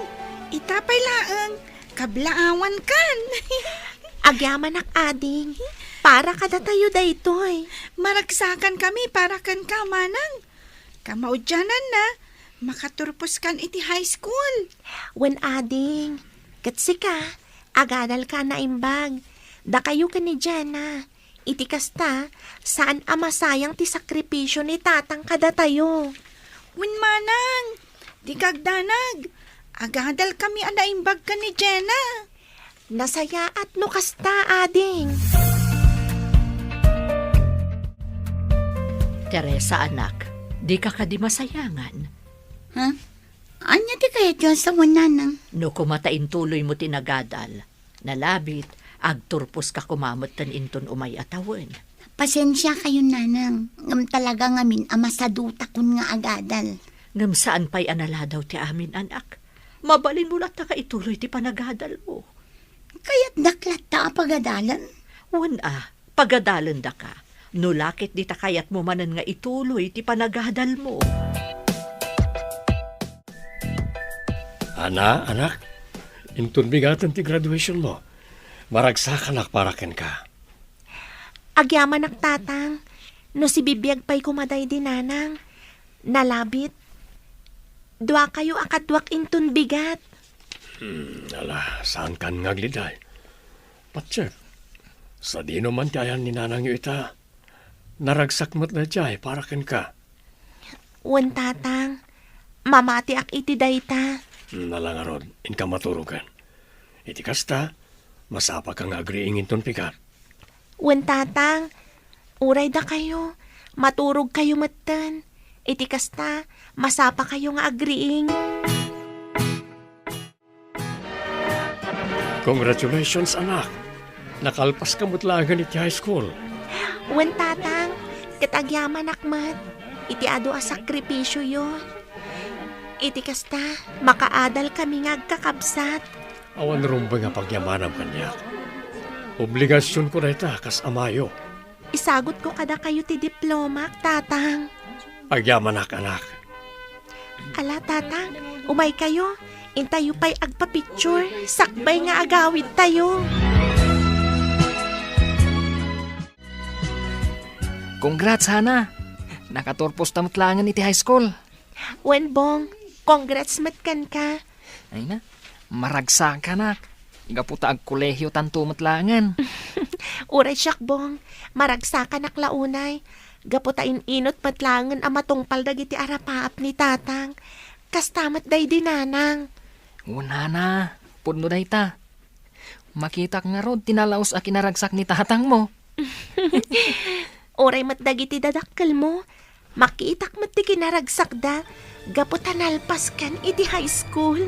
ita pay laeng, kablaawankan. Agyamanak, ading. Para kadatayo daytoy. Maragsakan kami para kenka, Manang. Kamaudiananna, makaturposkan iti high school. Wen, ading. Ket sika, agadalka a naimbag. Dakayo ken ni Jenna. Iti kasta, saan a masayang ti sakripisio ni Tatang kadatayo. Wen, Manang, dika agdanag. Agadalkami a naimbag ken ni Jenna. Nasayaat no kasta, ading. Teresa, anak, dika kadi masayangan? Ha? Ania ti kayatyo a sawen, Nanang? No kuma ta intuloymo ti nagadal, nalabit, agturposka kuma metten inton umay a tawen. Pasensiakayon, Nanang, ngem talaga ngamin a masadutakon nga agadal. Ngem saan pay a naladaw ti amin, anak. Mabalinmo latta nga ituloy ti panagadalmo. Kayatdak latta a pagadalen? Wen a, pagadalendaka. No la ket dita kayatmo manen nga ituloy ti panagadalmo. Ana, anak, inton bigaten ti graduationmo, maragsakanak para kenka. Agyamanak, Tatang, no sibibiag pay koma daydi Nanang, nalabit. Duakayo a kaduak inton bigat. Hmm, ala, saankan nga agliday. Patiek, sadino man ti ayan ni Nanangyo ita, naragsak met daydiay para kenka. Wen, Tatang, mamatiak iti dayta. Hmm, ala ngarud, inka maturogen. Iti kasta, masapaka nga agriing inton pigat. Wen, Tatang, uray dakayo, maturogkayo metten. Iti kasta, masapakayo nga agriing. Congratulations, anak! Nakalpaska met laengen iti high school. Wen, Tatang, ket agyamanak met iti adu a sakripisioyo. Iti kasta, makaadal kami nga agkakabsat. Awan rumbeng a pagyamanam kaniak. Obligasionko dayta kas amayo. Isagutko kadakayo ti diplomak, Tatang. Agyamanak, anak. Ala, Tatang, umaykayo. Intayo pay agpa-picture, sakbay nga agawidtayo. Congrats, Hana! Nakaturposta met laengen iti high school. Wen, Bong, congrats met kenka. Ay na, maragsakanak. Gapu ta agkolehiyotanto met laengen. Uray siak, Bong, maragsakanak la unay. Gapu ta in-inut met laengen a matungpal dagiti arapaap ni Tatang. Kasta met daydi Nanang. Wen, Hana, pudno dayta. Makitak ngarud ti nalaus a kinaragsak ni tatangmo. Uray met dagiti dadakkelmo, makitak met ti kinaragsakda gapu ta nalpaskan iti high school.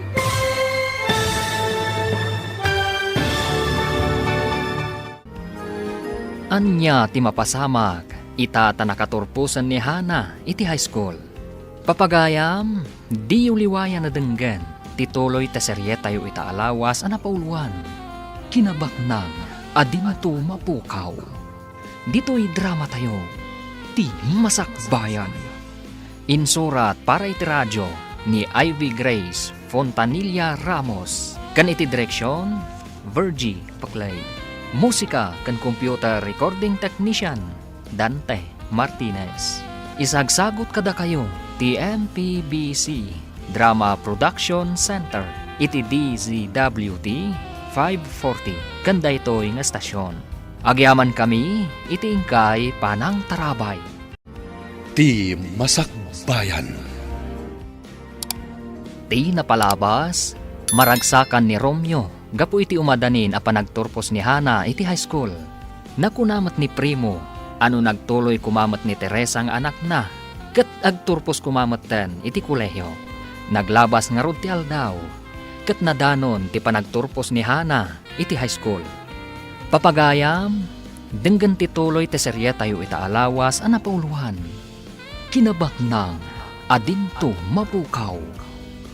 Ania ti mapasamak ita ta nakaturposen ni Hana iti high school? Papagayam, diyo liwayan a denggen ti tuloy ta serietayo ita a lawas a napauluan, Kinabaknang a Dinto Mapukaw. Ditoy dramatayo, Ti Masakbayan. Insurat para iti radio ni Ivy Grace Fontanilla Ramos, ken iti direksion, Virgie Paclay. Musika ken computer recording technician, Dante Martinez. Isagsagut kadakayo ti M P B C Drama Production Center iti D Z W T five forty ken daytoy nga estasion. Agyamankami iti inkay panangtarabay. Ti Masakbayan. Ti napalabas, maragsakan ni Romeo gapu iti umadanin a panagturpos ni Hana iti high school. Nakuna met ni Primo a no nagtuloy koma met ni Teresa nga anakna, ket agturpos koma metten iti kolehio. Naglabas ngarud ti aldaw, ket nadanon ti panagturpos ni Hana iti high school. Papagayam, denggen ti tuloy ti serietayo ita a lawas a napauluan. Kinabaknang a dinto mapukaw.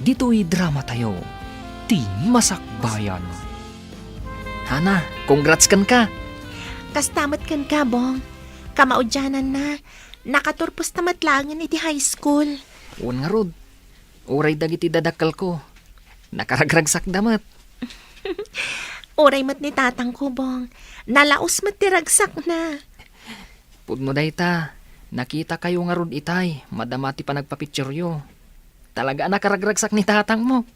Ditoy dramatayo, Ti Masakbayan. Hana, congrats kenka! Kasta met kenka, Bong. Kamaudiananna, nakaturposta met laengen iti high school. Wen ngarud, uray dagiti dadakkelko, nakaragragsakda met. Uray met ni tatangko, Bong. Nalaos met ti ragsakna. Pudno dayta, nakitakayo ngarud itay, madama ti panagpapicturyo. Talaga a nakaragragsak ni tatangmo.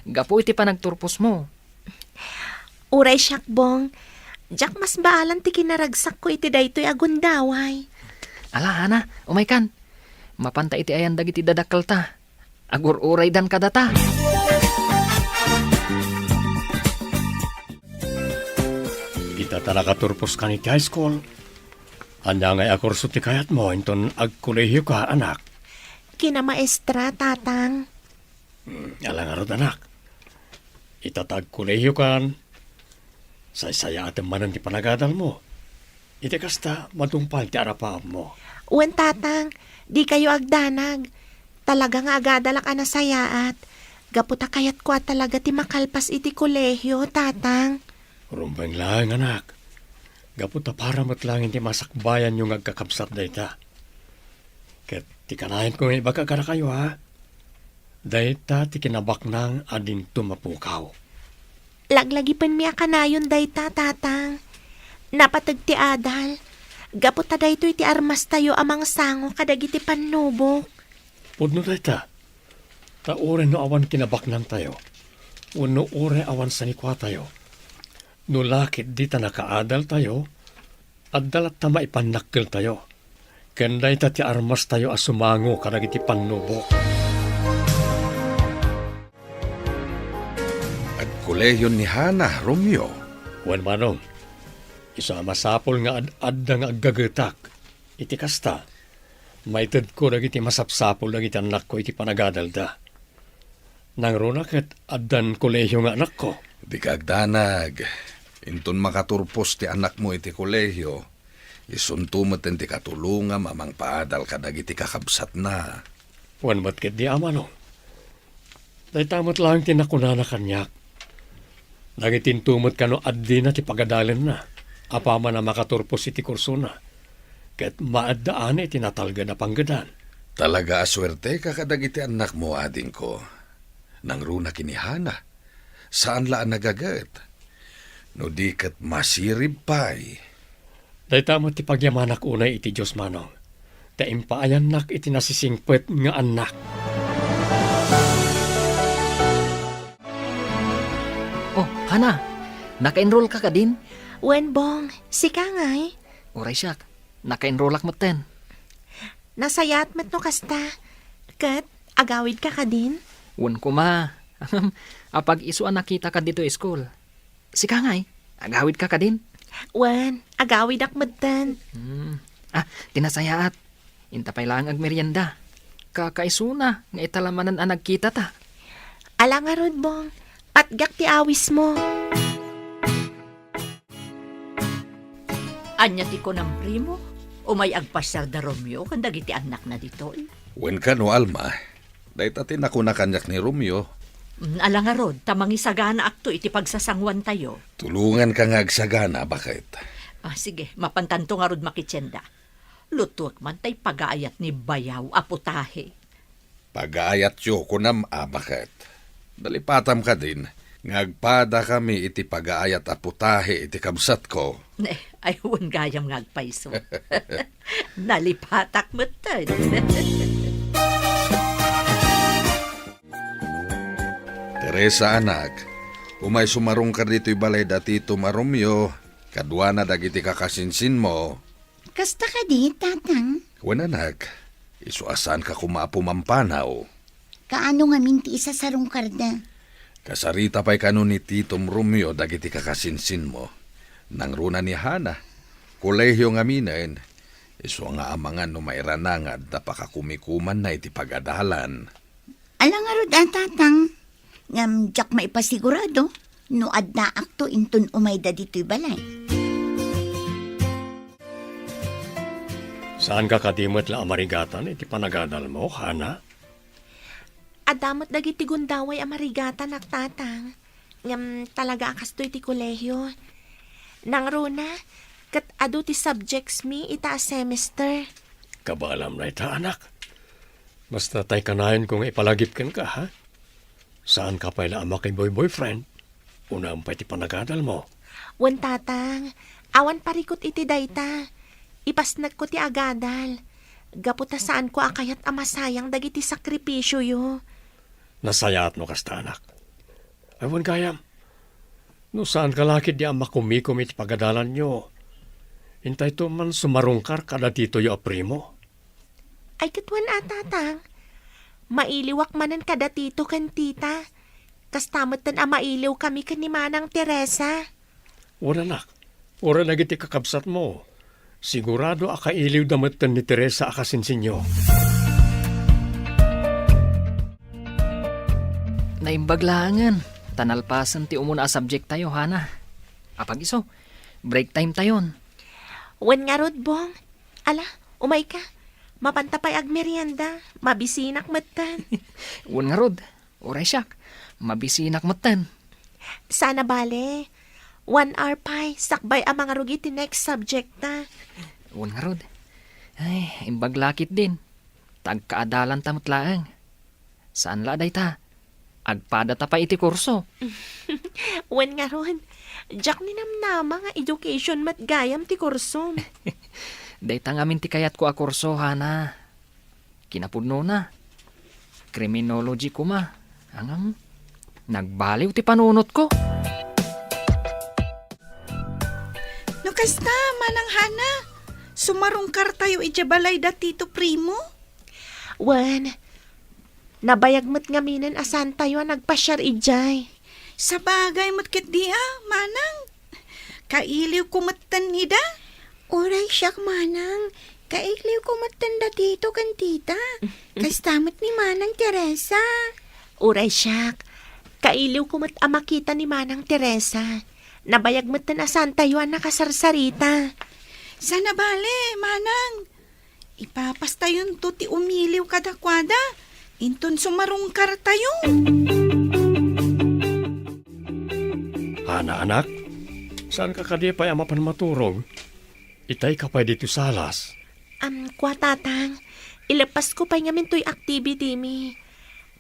Gapu iti panagturposmo. Uray siak, Bong. Diak masbaalan ti kinaragsakko iti daytoy a gundaway. Ala, Hana, umaykan. Mapanta iti ayan dagiti dadakkelta. Agur-uraydan kadata. Ita ta nakaturpos kan iti high school, ania ngay a kurso ti kayatmo inton agkolehioka, anak? Kinamaestra, Tatang. Hmm, ala ngarud, anak. Ita ta agkolehiokan, saysayaatem manen ti panagadalmo. Iti kasta, madungpalan ti arapaapmo. Wen, Tatang, dikayo agdanag. Talaga nga agadalak a nasayaat. Gapu ta kayatko a talaga ti makalpas iti kolehio, Tatang. Rumbeng laeng, anak. Gapu ta para met laeng iti masakbayanyo nga agkakabsat dayta. Ket ti kanayanko nga ibaga kadakayo, a, dayta ti kinabaknang a dinto mapukaw. Laglagipenmi a kanayon dayta, Tatang. Napateg ti adal. Gapu ta daytoy ti armastayo a mangsango kadagiti pannubok. Pudno dayta. Ta uray no awan kinabaknangtayo, wenno uray awan sanikuatayo, no la ketdi ta nakaadaltayo, adda latta maipannakkeltayo. Ken dayta ti armastayo a sumango kadagiti pannubok. Agkolehion ni Hana, Romeo. Wen, Manong, isu a masapul nga ad-adda nga aggagetak. Iti kasta, maitedko dagiti masapsapul dagiti annakko iti panagadalda. Nangruna ket addan kolehio nga anakko. Dika agdanag. Inton makaturpos ti anakmo iti kolehio, isunto metten ti katulongam a mangpaadal kadagiti kakabsatna. Wen met ketdi, Ama, no? Dayta met laeng ti nakunana kaniak. Nangitinto met kano addina ti pagadalenna, apaman a makaturpos iti kursona, ket maaddaana iti natalged a panggedan. Talaga a suerteka kadagiti annakmo, adingko. Nangruna ken ni Hana, saan la a nagaget. No di ket masirib pay. Dayta met ti pagyamanak unay iti Dios, Manong, ta impaayannak iti nasisingpet nga annak. Oh, Hana, naka-enroll ka kadin? Wen, Bong, sika ngay? Uray siak, naka-enrollak metten. Nasayaat met no kasta. Ket, agawid ka kadin? Wen koma. Apag isu a nakita ka ditoy school. Sika ngay, agawid ka kadin? Wen, agawidak metten. Hmm. Ah, ti nasayaat. Inta pay laeng agmerienda. Kakaisuna nga ita la manen a nagkita ta. Ala ngarud, Bong. Patgak ti awismo. Ania ti kunam, Primo? Umay agpasiar da Romeo ken dagiti annakna ditoy? Wen kano, Alma. Dayta ti nakuna kaniak ni Romeo. Mm, ala ngarud, ta mangisaganaakto iti pagsasanguantayo. Tulonganka nga agsagana, baket. Ah, sige, mapankanto ngarud makitienda. Lutuek man tay pagaayat ni bayaw a putahe. Pagaayatyo, kunam a, baket. Nalipatam kadin nga agpadakami iti pagaayat a putahe iti kabsatko. Ne, ay, wen gayam nga agpayso. Nalipatak metten. Teresa, anak, umay sumarungka ditoy balay da titom a Romeo, kaduana dagiti kakasinsinmo. Kasta kadi, Tatang? Wen, anak, isu a saanka koma a pumampanaw. Kaano ngamin ti isasarungkarda? Kasarita pay kano ni titom Romeo dagiti kakasinsinmo. Nangruna ni Hana, Kolehiyo ngaminen, isu nga amangan no mairana nga adda pakakumikumanna iti pagadalan. Ala ngarud a, Tatang, ngem diak maipasigurado no addaakto inton umayda ditoy balay. Saanka kadi met la a marigatan iti panagadalmo, Hana? Adda met dagiti gundaway a marigatanak, Tatang. Ngem talaga a kastoy ti kolehiyo. Nangruna, ket adu ti subjects mi ita a semester. Kabaelam dayta, anak. Basta tay kanayonko nga ipalagip kenka, ha? Saanka pay la a makiboy-boyfriend? Unaem pay ti panagadalmo. Wen, Tatang, awan parikut iti dayta. Ipasnekko ti agadal. Gapu ta saanko a kayat a masayang dagiti sakripisioyo. Nasayaat no kasta, anak. Ay, wen gayam, no saanka la ketdi a makumikom iti pagadalanyo, intayto man sumarungkar kada titoyo a primo. Ay, ket wen a, Tatang. Mailiwak manen kada tito ken tita. Kasta metten a mailiwkami ken ni Manang Teresa. Wen, anak, uray dagiti kakabsatmo, sigurado a kailiwda metten ni Teresa a kasinsinyo. Naimbag laengen, ta nalpasen ti umuna a subject tayo, Hana. Apag isu, break time tayon. Wen ngarud, Bong. Ala, umayka. Mapanta pay agmerienda. Mabisinak metten. Wen ngarud, uray siak. Mabisinak metten. Saan a bale. One hour pay, sakbay a mangrugit ti next subject ta. Wen ngarud. Ay, imbag la ketdin. Ta agkaadalanta met laeng. Saan la dayta. Agpadata pay iti kurso. Wen ngarud, diak ninamnama nga education met gayam ti kursom. Dayta ngamin ti kayatko a kurso, Hana. Kinapudnona, criminology koma. Ngem, nagbaliw ti panunotko. No kasta, Manang Hana, sumarungkar tayo idiay balay da Tito Primo? Wen, nabayag met ngaminen a saan tayo a nagpasiar idiay. Sabagay met ketdi a, Manang. Kailiwko metten ida. Uray siak, Manang. Kailiwko metten da Tito ken Tita. Kasta met ni Manang Teresa. Uray siak. Kailiwko met a makita ni Manang Teresa. Nabayag metten a saan tayo a nakasarsarita. Saan a bale, Manang. Ipapastayonto ti umiliw kadakuada, inton sumarungkar tayo. Hana, anak, saanka kadi pay a mapan maturog? Itayka pay ditoy salas. Am, kua, Tatang, ileppasko pay ngamin toy activity mi.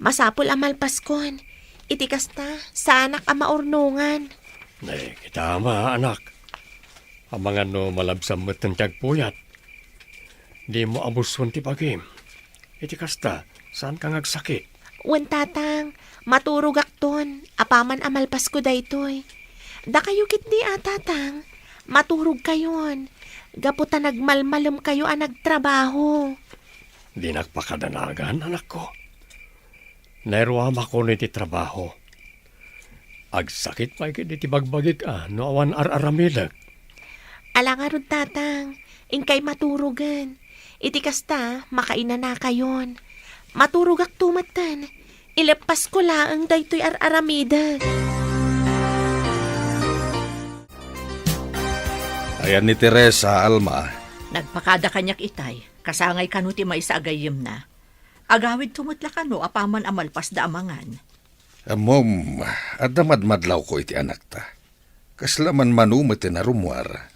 Masapul a malpaskon. Iti kasta, saanak a maurnongan. Nay, kita ama, anak. Amangan no malabsam metten ti agpuyat. Dimo abuson ti bagim. Iti kasta, saanka nga agsakit? Wen, Tatang, maturogakton, apaman a malpasko daytoy. Dakayo ketdi a, Tatang, maturogkayon, gapu ta nagmalmalemkayo a nagtrabaho. Dinak pakadanagan, anakko. Nairuamakon iti trabaho. Agsakit pay ketdi ti bagbagik a no awan ar-aramidek. Ala ngarud, Tatang, inkay maturogen. Iti kasta, makainanakayon. Maturogakto metten. Ileppasko laeng daytoy ar-aramidek. Ayan ni Teresa, Alma. Nagpakada kaniak itay, kasangay kano ti maysa a gayyemna. Agawidto met la kano apaman a malpasda a mangan. Ammom, adda madmadlawko iti anakta. Kasla manmano met ti narummuar.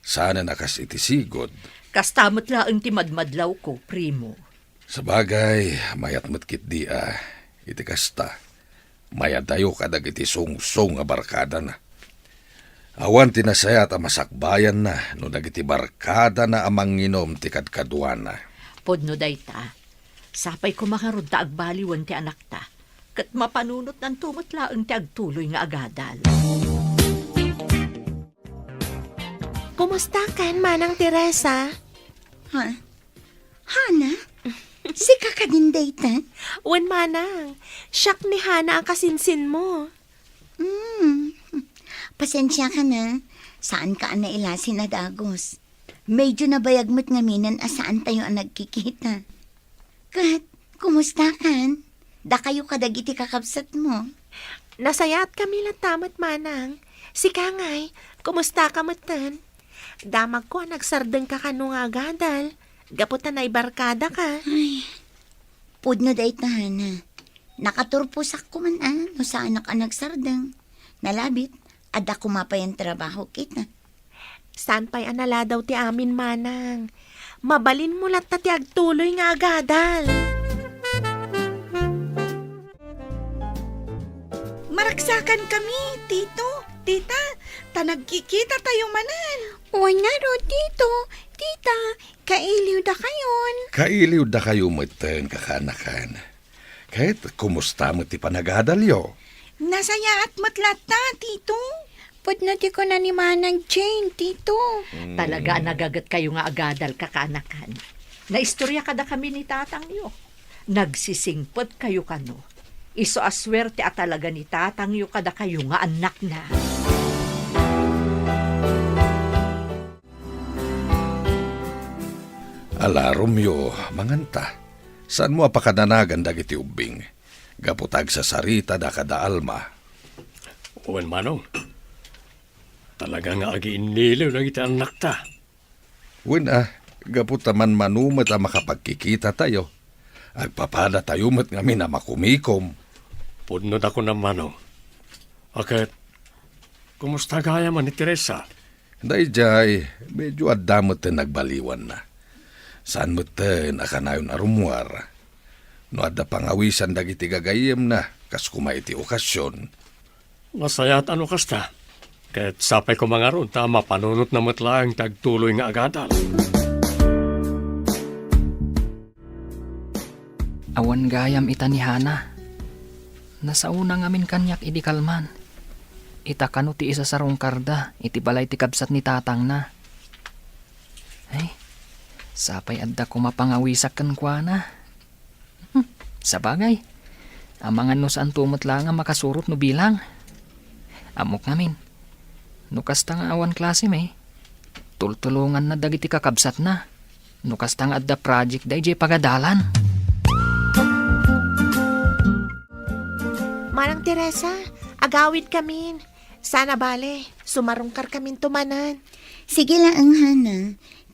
Saanen a kas iti sigud. Kasta met laeng ti madmadlawko, primo. Sabagay, mayat met ketdi a, iti kasta, mayadayo kadagiti sungsong a barkadana. Awan ti nasayaat a masakbayanna no dagiti barkadana a manginum ti kadkaduana. Pudno dayta. Sapay koma ngarud ta agbaliwen ti anakta, ket mapanunotnanto met laeng ti agtuloy nga agadal. Kumustakan, Manang Teresa? Ha? Hana? Sika kadin dayta? Wen, Manang. Siak ni Hana a kasinsinmo. Hmm. Pasensiaka na. Saanka a nailasin a dagus. Medyo nabayag met ngaminen a saantayo a nagkikita. Ket, kumustakan? Dakayo kadagiti kakabsatmo? Nasayaat-kami latta met, manang. Sika ngay, kumustaka metten? Damagko a nagsardengka kano nga agadal, gapu ta naibarkadaka. Ay, pudno dayta, Hana. Nakaturposak koma a no saanak a nagsardeng. Nalabit, adda koma pay a trabaho kita. Saan pay a naladaw ti amin, manang. Mabalinmo latta ti agtuloy nga agadal. Maragsakankami, Tito, Tita, ta nagkikitatayo manen. Wen ngarud, Tito, Tita, kailiwdakayon. Kailiwdakayo metten, kakaanakan. Ket kumusta met ti panagadalyo? Nasayaat met latta, Tito. Pudno ti kuna ni Manang Jane, Tito. Mm. Talaga a nagagetkayo nga agadal, kakaanakan. Naistorya kadakami ni tatangyo. Nagsisingpetkayo kano. Isu a suerte a talaga ni tatangyo kadakayo nga annakna. Ala, Romeo, manganta. Saanmo a pakananagan dagiti ubbing? Gapu ta agsasaritada kada Alma. Wen, Manong. Talaga nga agiinniliw dagiti annakta. Wen a, gapu ta manmano met a makapagkikitatayo, agpapadatayo met ngamin a makumikom. Pudno da kunam, Manong. A ket, kumusta gayam ni Teresa? Daydiay, medyo adda metten nagbaliwanna. Saan metten a kanayon a rummuar. No adda pangawisan dagiti gagayyemna, kas koma iti okasion. Nasayaat a no kasta. Ket sapay koma ngarud ta mapanunotna met laeng ti agtuloy nga agadal. Awan gayam ita ni Hana. Nasaona ngamin kaniak idi kalman. Ita kano ti isasarungkarda iti balay ti kabsat ni tatangna. Ay, sapay adda koma pangawisak kenkuana. Hmm, sabagay. Amangan no saanto met laeng a makasurot no bilang. Ammok ngamin. No kasta nga awan klasem, tultulonganna dagiti kakabsatna. No kasta nga adda project daydiay pagadalan. Manang Teresa, agawidkamin. Saan a bale, sumarungkarkaminto manen. Sige laeng, Hana.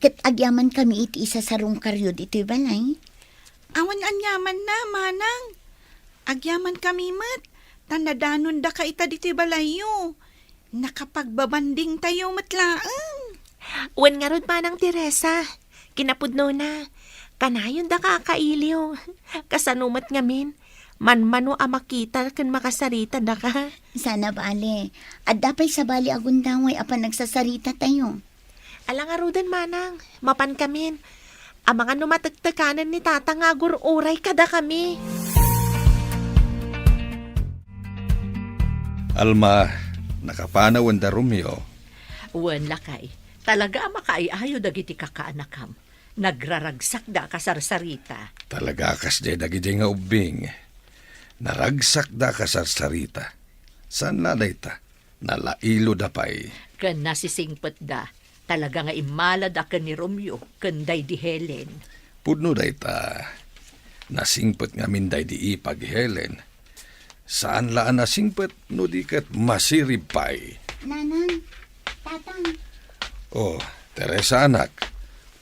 Ket agyamankami iti isasarungkaryo ditoy balay. Awan aniamanna, manang. Agyamankami met, ta nadanondaka ita ditoy balayyo. Nakapagbabandingtayo met laeng. Wen ngarud, Manang Teresa, kinapudnona, kanayondaka a kailiw. Kasano met ngamin, manmano a makita ken makasaritada ka. Saan a bale, adda pay sabali a gundaway a panagsasaritatayo. Ala ngaruden, manang, mapankamin. Amangan no matektekanen ni tata nga agur-uray kadakami. Alma, nakapanaw wen da Romeo? Wen, lakay. Talaga a makaay-ayo dagiti kakaanakam. Nagraragsakda a kasarsarita. Talaga a kasdiay dagidiay nga ubbing. Naragsakda a kasarsarita. Saan la dayta? Nalailoda pay. Ken nasisingpetda. Talaga nga immalada ken ni Romeo ken daydi Helen. Pudno dayta. Nasingpet ngamin daydi ipag Helen. Saan la a nasingpet no di ket masirib pay. Nanang, Tatang. Oh, Teresa, anak.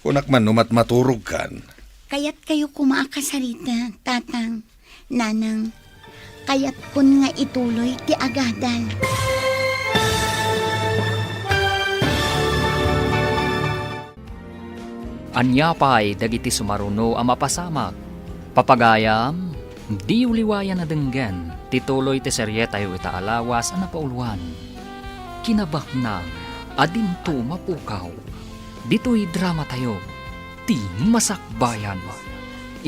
Kunak man no matmaturogkan. Kayatkayo koma a kasarita, Tatang. Nanang, kayatkon nga ituloy ti agadal. Ania pay dagiti sumaruno a mapasamak? Papagayam, diyo liwayan a denggen ti tuloy ti serietayo ita a lawas a napauluan, Kinabaknang a Dinto Mapukaw. Ditoy dramatayo, ti Masakbayan.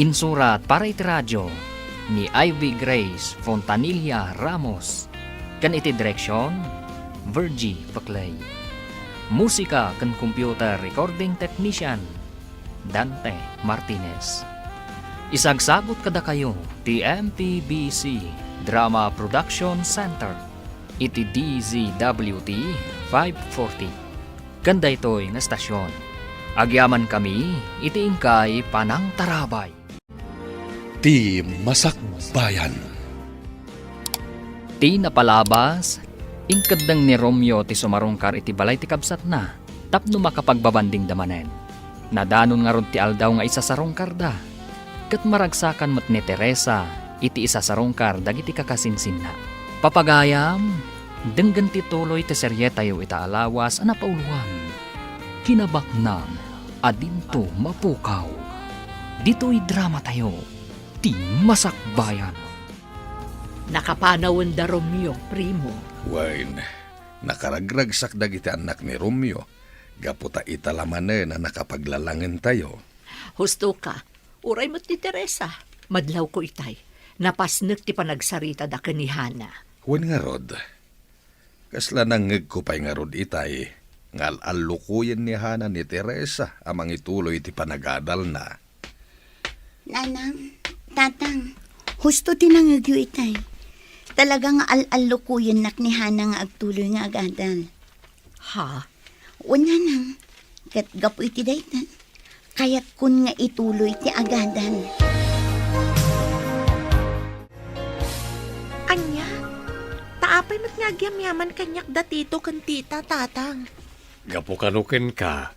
Insurat para iti radio ni Ivy Grace Fontanilla Ramos, ken iti direksion, Virgie Peclay. Musika ken computer recording technician, Dante Martinez. Isagsagut kadakayo ti M P B C Drama Production Center iti D Z W T five forty. Ken daytoy nga estasion, Agyamankami iti inkay panangtarabay. Ti Masakbayan. Ti napalabas, inkeddeng ni Romeo ti sumarungkar iti balay ti kabsatna tapno makapagbabandingda manen. Nadanon ngarud ti aldaw nga isasarungkarda, ket maragsakan met ni Teresa iti isasarungkar dagiti kakasinsinna. Papagayam, denggen ti tuloy ti serietayo ita a lawas a napauluan, Kinabaknang a Dinto Mapukaw. Ditoy dramatayo, Ti Masakbayan. Nakapanawenda Romeo, primo. Wen, nakaragragsak dagiti annak ni Romeo, gapu ta ita la manen a nakapaglalangentayo. Husto ka, uray met ni Teresa, madlawko itay. Napasnek ti panagsaritada ken ni Hana. Wen ngarud, kasla nangngegko pay ngarud itay nga al-allukoyen ni Hana ni Teresa a mangituloy iti panagadalna. Nanang, Tatang, husto ti nangngegyo itay. Talaga nga al-allukoyennak ni Hana nga agtuloy nga agadal. Ha? Wen, Nanang, ket gapu iti dayta, kayatkon nga ituloy ti agadal. Ania? Ta apay met nga agyamyaman kaniak da Tito ken Tita, Tatang? Gapu kano kenka,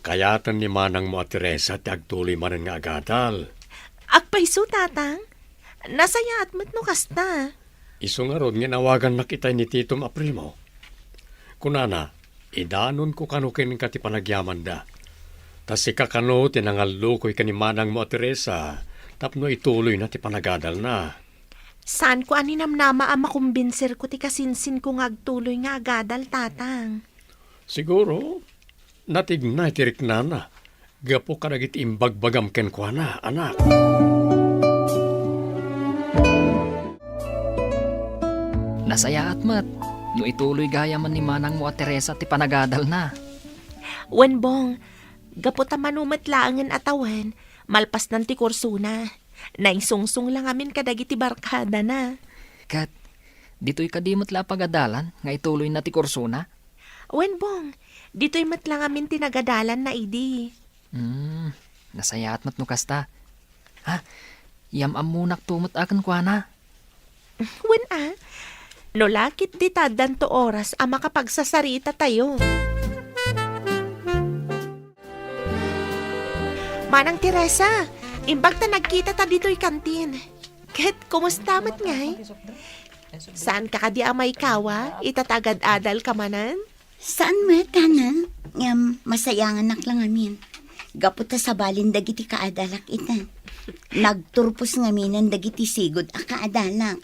kayaten ni manangmo a Teresa ti agtuloy manen nga agadal. Agpayso, Tatang? Nasayaat met no kasta. Isu ngarud nga inawagannak itay ni titom a primo. Kunana, idanonko kano kenka ti panagyamanda. Ta sika kano ti nangallukoy ken ni manangmo a Teresa tapno ituloyna ti panagadalna. Saanko a ninamnama a makumbinserko ti kasinsinko nga agtuloy nga agadal, Tatang. Siguro, natignay ti riknana gapu kadagiti imbagbagam kenkuana, anak. Nasayaat met no ituloy gayamen ni manangmo a Teresa ti panagadalna. Wen, Bong, gapu ta mano met laengen a tawen, malpasnan ti kursona. Naisungsong la ngamin kadagiti barkadana. Ket, ditoy kadi met la a pagadalan nga ituloyna ti kursona? Wen, Bong, ditoy met la ngamin ti nagadalanna idi. Hmm, nasayaat met no kasta. Ha, yam-ammonakto met a kenkuana. Wen a, no la ketdi ta addanto oras a makapagsasaritatayo. Manang Teresa, imbag ta nagkitata ditoy kantin. Ket kumusta met ngay? Saanka kadi a maikawa ita ta agad-adalka manen? Saan met, Hana. Ngem masayanganak la ngamin. Gapu ta sabalen dagiti kaadalak ita. Nagturpos ngaminen dagiti sigud a kaadalak.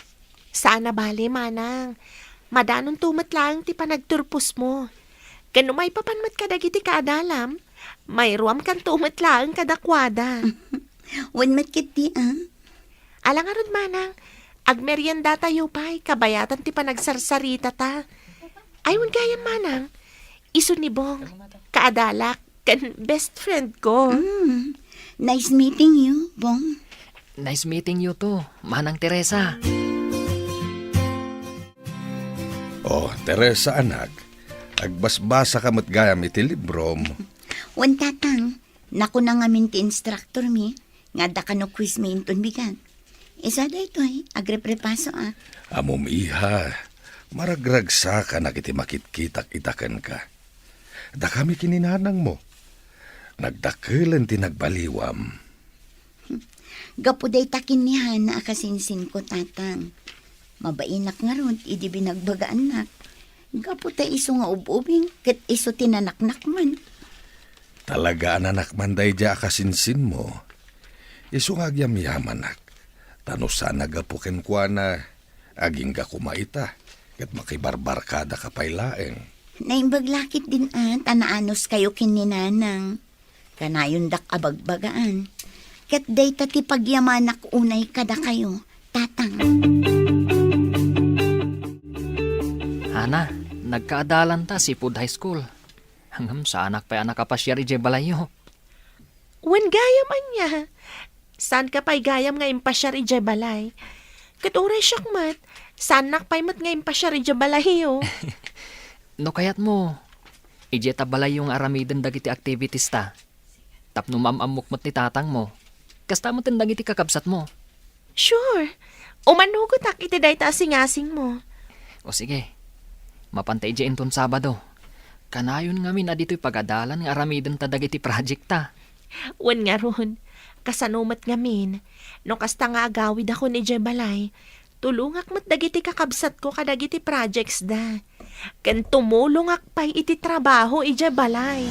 Saan a bale, manang. Madanonto met laeng ti panagturposmo. Ken no maipapan met kadagiti kaadalam, mairuamkanto met laeng kadakuada. Wen met ketdi, a? Ala ngarud, manang, agmeriendatayo pay kabayatan ti panagsarsaritata. Ay, wen gayam, manang, isu ni Bong, kaadalak, ken best friend ko. Mm. Nice meeting you, Bong. Nice meeting you too, Manang Teresa. Oh, Teresa, anak, agbasbasa ka met gayam iti librom. Wen, Tatang, nakuna ngamin ti instructor mi nga adda kano quiz mi inton bigat. Isu daytoy, agreprepasoak. Ammom, iha, maragragsakanak iti makitkitak ita kenka. Dakami ken ni nanangmo, nagdakelen ti nagbaliwam. Gapu dayta ken ni Hana a kasinsinko, Tatang. Mabainak ngarud idi binagbagaannak. Gapu ta isu nga ub-ubing ket isu ti nanaknakman. Talaga a nanakman daydiay a kasinsinmo. Isu nga agyamyamanak. Ta no saan a gapu kenkuana, agingga koma ita, ket makibarbarkadaka pay laeng. Naimbag la ketdin a ta naanuskayo ken ni Nanang. Kanayondak a bagbagaan. Ket dayta ti pagyamanak unay kadakayo, Tatang. Hana, nagkaadalanta Seafood High School. Ngem saanak pay a nakapasiar idiay balayyo. Wen gayam ania? Saanka pay gayam nga impasiar idiay balay? Ket uray siak met, saannak pay met nga impasiar idiay balayyo. No kayatmo, Idiay ta balayyo nga aramiden dagiti activities ta. Tapno maam-ammok met ni tatangmo. Kasta met dagiti kakabsatmo. Sure. Umanugotak iti dayta a singasingmo. O sige. Mapanta idiay inton Sabado. Kanayon ngamin a ditoy pagadalan nga aramiden ta dagiti project ta. Wen ngarud, kasano met ngamin, no kasta nga agawidakon idiay balay, tulongak met dagiti kakabsatko kadagiti projects da. Ken tumulongak pay iti trabaho idiay balay.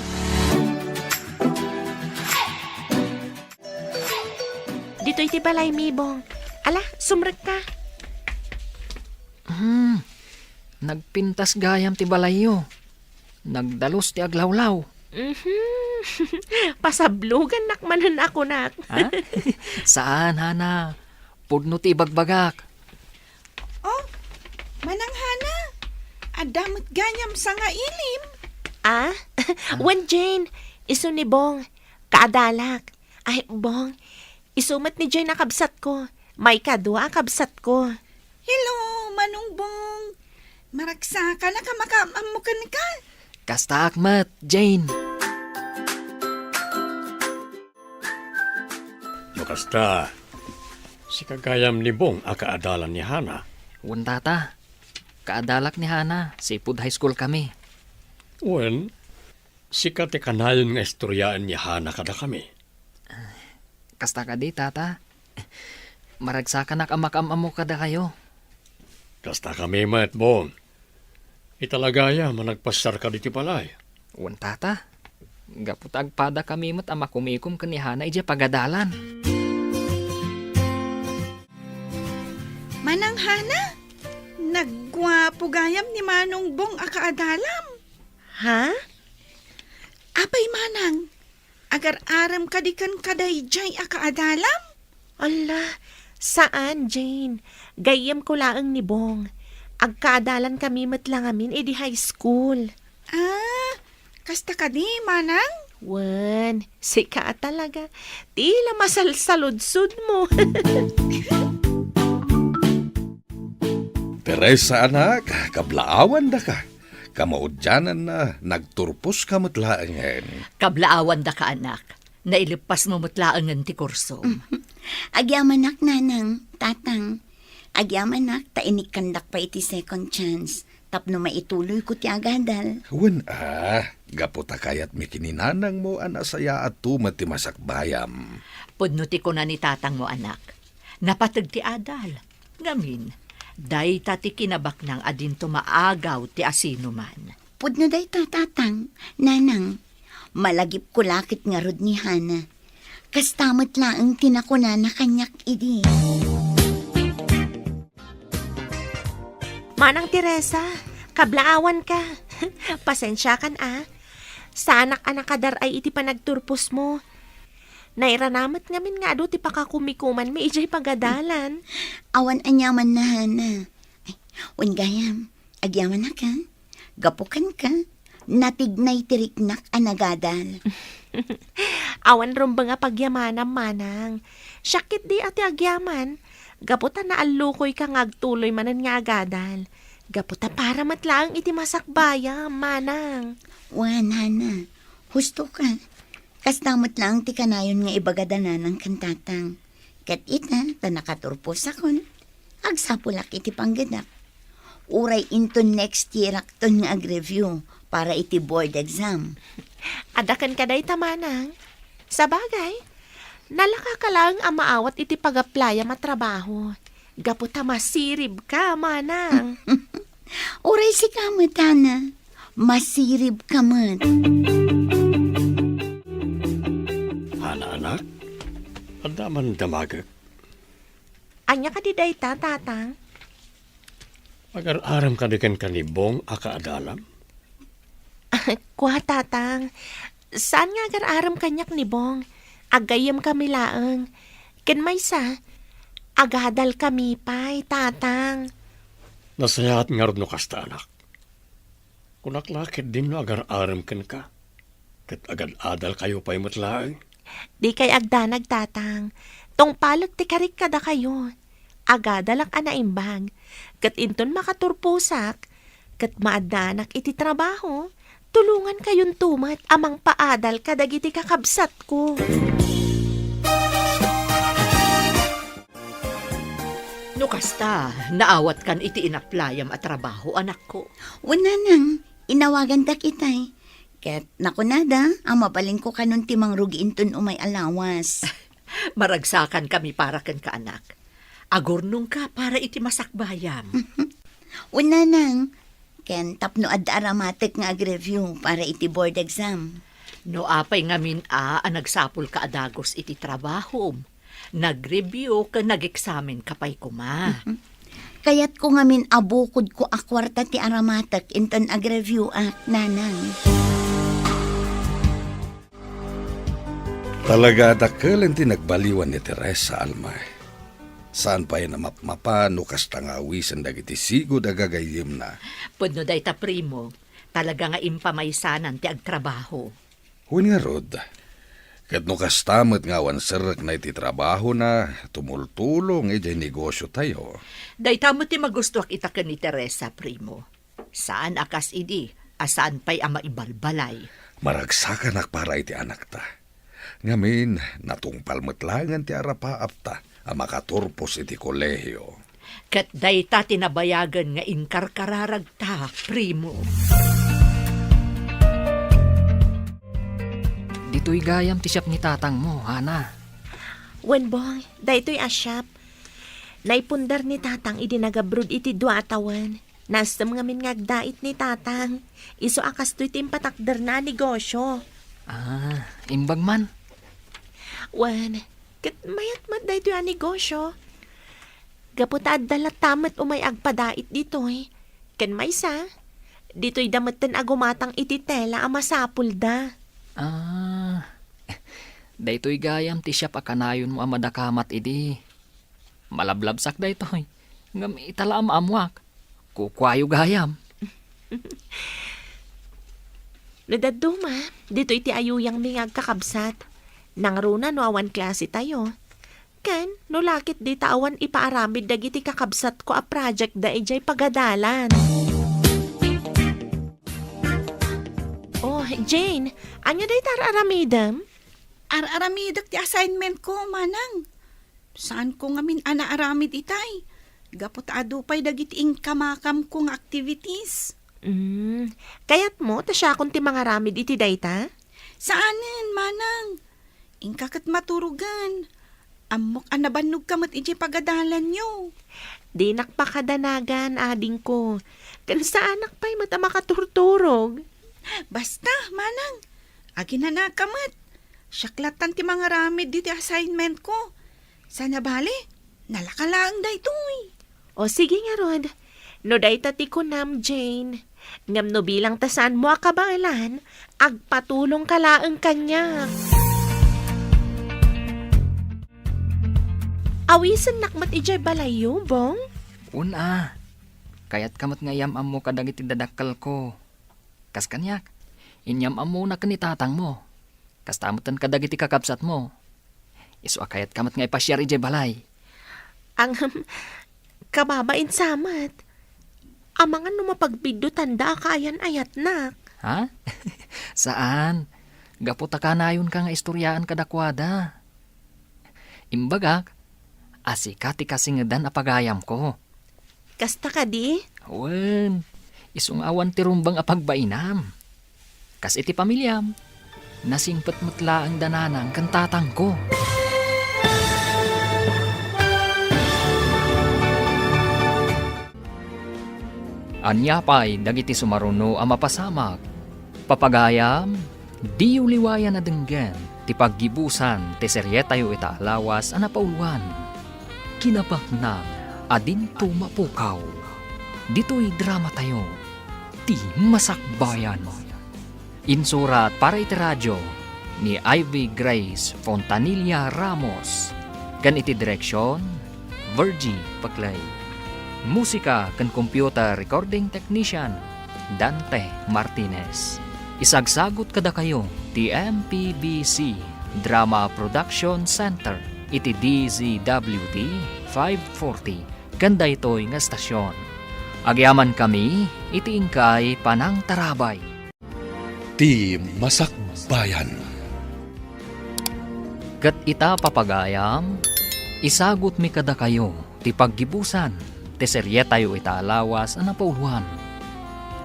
Ditoy ti balay, Mibong. Ala, sumrekka. Hmm, nagpintas gayam ti balayyo. Nagdalus ti aglawlaw. Mhm. Pasablogannak manen a kunak. Ha? Saan, Hana. Pudno ti ibagbagak. Oh, Manang Hana, adda met gayam sangailim. Ah? Ah? Wen, Jane, isu ni Bong. Kaadalak. Ay, Bong, isu met ni Jane a kabsatko. Maikadua a kabsatko. Hello, Manong Bong. Maragsakanak a makaam-ammo kenka. Kastaak met, Jane. No kasta, sika gayam ni Bong a kaadalan ni Hana. Wen, Tata. Kaadalak ni Hana, sipud high school kami. Wen, sika ti kanayon nga istoryaen ni Hana kadakami. Kasta kadi, Tata. Maragsakanak a makaam-ammo kadakayo. Kasta kami met, Bong. Italagayam a nagpasyarka ditoy balay. Wen, Tata. Gapu ta agpadakami met a makumikom ken ni Hana idiay pagadalan. Manang Hana, nagguapo gayam ni Manong Bong a kaadalam. Ha? Apay, Manang, agar-arem kadi kenka daydiay a kaadalam? Ala, saan, Jane. Gayyemko laeng ni Bong. Agkaadalan kami met la ngamin idi high school. Ah, kasta kadi, Manang? Wen, sika a talaga. Ti la masalsaludsodmo. Teresa, anak, kablaawandaka. Kamaudiananna, nagturposka met laengen. Kablaawandaka, anak. Naileppasmo met laengen ti kursom. Agyamanak, Nanang, Tatang. Agyamanak ta inikkandak pay iti second chance tapno maituloyko ti agadal. Wen a, gapu ta kayatmi ken ni nanangmo a nasayaatto met ti masakbayam. Pudno ti kuna ni tatangmo, anak. Napateg ti adal. Ngamin, dayta ti kinabaknang a dinto maagaw ti asinoman. Pudno dayta, Tatang, Nanang. Malagipko la ket ngarud ni Hana. Kasta met laeng ti nakunana kaniak idi. Manang Teresa, kablaawanka. Pasensiakan a. Saanak a nakadar-ay iti panagturposmo. Nairanamet ngamin nga adu ti pakakumikumanmi idiay pagadalan. Awan aniamanna, Hana. Ay, wen gayam, agyamanak a. Gapu kenka, natignay ti riknak a nagadal. Awan rumbeng a pagyamanam, Manang. Siak ketdi a ti agyaman, gapu ta naallukoyka nga agtuloy manen nga agadal. Gapu ta para met laeng iti masakbayam, Manang. Wen, Hana, husto ka. Kasta met laeng ti kanayon nga ibaga da Nanang ken Tatang. Ket ita, ta nakaturposakon, agsapulak iti panggedak. Uray inton next year-akton nga ag-review para iti board exam. Adda kenka dayta, Manang. Sabagay, nalaka ka laeng a maawat iti pag-applyam a trabaho. Gapu ta masiribka, Manang. Uray sika met, Hana. Masiribka met. Hana, anak, adda man damagek. Ania kadi dayta, Tatang? Agar-arem kadi kenka ni Bong a kaadalam? Kua, Tatang. Saan nga agar-arem kaniak ni Bong. Aggayyemkami laeng. Ken maysa, agadalkami pay, Tatang. Nasayaat ngarud no kasta, anak. Kunak la ketdin no agar-arem kenka, ket agad-adalkayo pay met laeng. Dikay agdanag, Tatang. Tungpalek ti karik kadakayo. Agadalak a naimbag, ket inton makaturposak, ket maaddaanak iti trabaho, Tulongankayonto met a mangpaadal kadagiti kakabsatko. No kasta, naawatkan iti inaplayam a trabaho, anakko. Wen, nanang, inawagandak itay. Ket nakunada a mabalinko kanon ti mangrugi inton umay a lawas. Maragsakankami para kenka, anak. Agurnongka para iti masakbayam. Wen, nanang, ken tapno adda aramatek nga ag-review para iti board exam. No apay ngamin a, a nagsapulka a dagus iti trabahom, nag-review ken nag-eksamenka pay koma. Kayatko ngamin a bukodko a kuarta ti aramatek inton ag-review-ak, nanang. Talaga a dakkel ti nagbaliwan ni Teresa, Alma. Saan pay a mapmapa no kasta nga awisen dagiti sigud a gagayyemna. Pudno dayta, primo. Talaga nga impamaysanan ti agtrabaho. Wen ngarud, ket no kasta met nga awan serrekna iti trabahona, tumultulong idiay negosiotayo. Dayta met ti magustoak ita ken ni Teresa, primo. Saan a kas idi a saan pay a maibalbalay. Maragsakanak para iti anakta. Ngamin, natungpal met laengen ti arapaapta a makaturpos iti kolehio. Ket dayta ti nabayagen nga inkarkararagta, primo. Ditoy gayam ti shop ni tatangmo, Hana. Wen, Bong, daytoy a shop. Naipundar ni tatang idi nagabroad iti dua a tawen. Naestem ngamin nga agdait ni tatang. Isu a kastoy ti impatakderna a negosio. Ah, imbag man. Wen, ket mayat met daytoy a negosio. Gapu ta adda latta met umay agpadait ditoy. Ken maysa, ditoyda metten a gumatang iti tela a masapulda. Ah, daytoy gayam ti shop a kanayonmo a madakamat idi. Malablabsak daytoy, ngem ita la a maammoak. Kukuayo gayam. No dadduma, ditoy ti ayuyangmi nga agkakabsat. Nangruna no awan klasetayo. Ken no laketdi ta awan ipaaramid dagiti kakabsatko a projectda idiay pagadalan. Oh, Jane, ania dayta ar-aramidem? Ar-aramidek ti assignmentko, manang. Saanko ngamin a naaramid itay, gapu ta adu pay dagiti inkamakamko nga activities. Mm, kayatmo ta siakon ti mangaramid iti dayta? Saanen, manang. Inka ket maturogen. Ammok a nabannogka met idiay pagadalanyo. Dinak pakadanagan, adingko. Ken saanak pay met a makaturturog. Basta, manang, aginanaka met. Siak lattan ti mangaramid diti assignmentko. Sana bale, nalaka laeng daytoy. O sige ngarud, no dayta ti kunam, Jane. Ngem no bilang ta saanmo a kabaelan, agpatulongka laeng kaniak. Awisennak met idiay balayyo, Bong? Wen a. Kayatka met nga iyam-ammo kadagiti dadakkelko. Kas kaniak, inyam-ammona ken ni tatangmo. Kasta metten kadagiti kakabsatmo. Isu a kayatka met nga ipasiar idiay balay. Ngem, kababain sa met. Amangan no mapagbiddutanda a kaayan-ayatnak. Ha? Saan. Gapu ta kanayonka nga istoriaan kadakuada. Imbagak a sika ti kasingedan a pagayamko. Kasta kadi? Wen, isu nga awan ti rumbeng a pagbainam. Kas iti pamiliam, nasingpet met laeng da nanang ken tatangko. Ania pay dagiti sumaruno a mapasamak? Papagayam, diyo liwayan a denggen ti paggibusan ti serietayo ita a lawas a napauluan, Kinabaknang a Dinto Mapukaw. Ditoy dramatayo, Ti Masakbayan. Insurat para iti radio ni Ivy Grace Fontanilla Ramos, ken iti direksion, Virgie Paclay. Musika ken computer recording technician, Dante Martinez. Isagsagut kadakayo ti M P B C Drama Production Center iti D Z W T five forty ken daytoy nga estasion. Agyamankami iti inkay panangtarabay. Ti Masakbayan. Ket ita, papagayam, isagutmi kadakayo ti paggibusan ti serietayo ita a lawas a napauloan,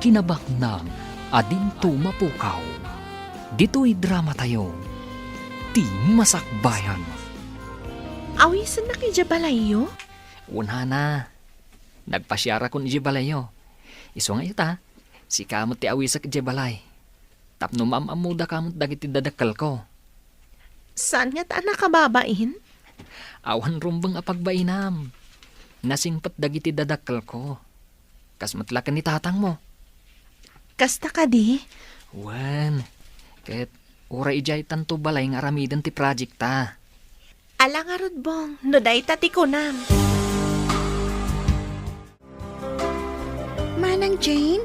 Kinabaknang a Dinto Mapukaw. Ditoy dramatayo, Ti Masakbayan. Awisennak idiay balayyo? Wen, Hana. Nagpasiarakon idiay balayyo. Isu nga ita, sika met ti awisek idiay balay. Tapno maam-ammodaka met dagiti dadakkelko. Saan ngata a nakababain? Awan rumbeng a pagbainam. Nasingpet dagiti dadakkelko. Kas met la ken ni tatangmo. Kasta kadi? Wen, ket uray idiay tanto balay nga aramiden ti project ta. Ala ngarud, Bong, no dayta ti kunam. Manang Jane,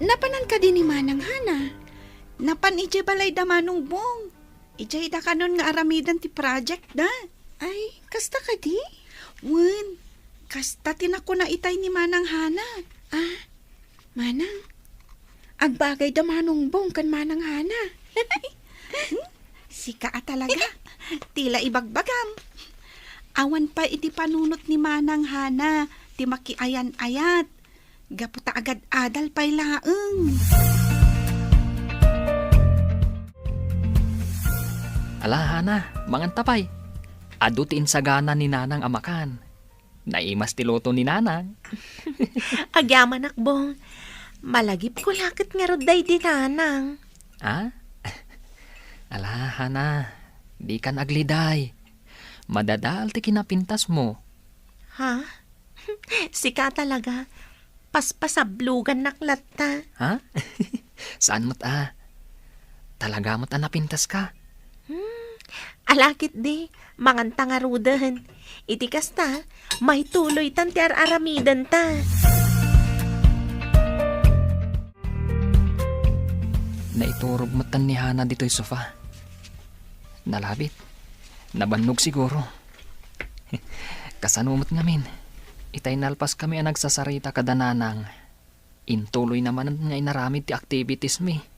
napanan kadi ni Manang Hana? Napan idiay balay da Manong Bong. Idiay da kanon nga aramiden ti project da. Ay, kasta kadi? Wen, kasta ti nakuna itay ni Manang Hana. Ah, Manang, agbagay da Manong Bong ken Manang Hana. Hmm? Sika a talaga. Ti la ibagbagam. Awan pay iti panunot ni Manang Hana ti makiayan-ayat. Gapu ta agad-adal pay laeng. Ala, Hana, manganta pay. Adu ti insagana ni Nanang a makan. Naimas ti luto ni Nanang. Agyamanak, Bong. Malagipko la ket ngarud daydi Nanang. Ah? Ala, Hana, dikan agliday. Madadael ti kinapintasmo. Ha? Sika talaga. Paspasablogannak latta. Ha? Saan met a? Talaga met a napintaska? Hmm, ala ketdi, manganta ngaruden. Iti kasta, maituloytan ti ar-aramidenta. Naiturog metten ni Hana ditoy sofa. Nalabit. Nabannog siguro. Kasano met ngamin? Itay nalpaskami a nagsasarita kada Nanang. Intuloyna manen nga inaramid ti activitiesmi.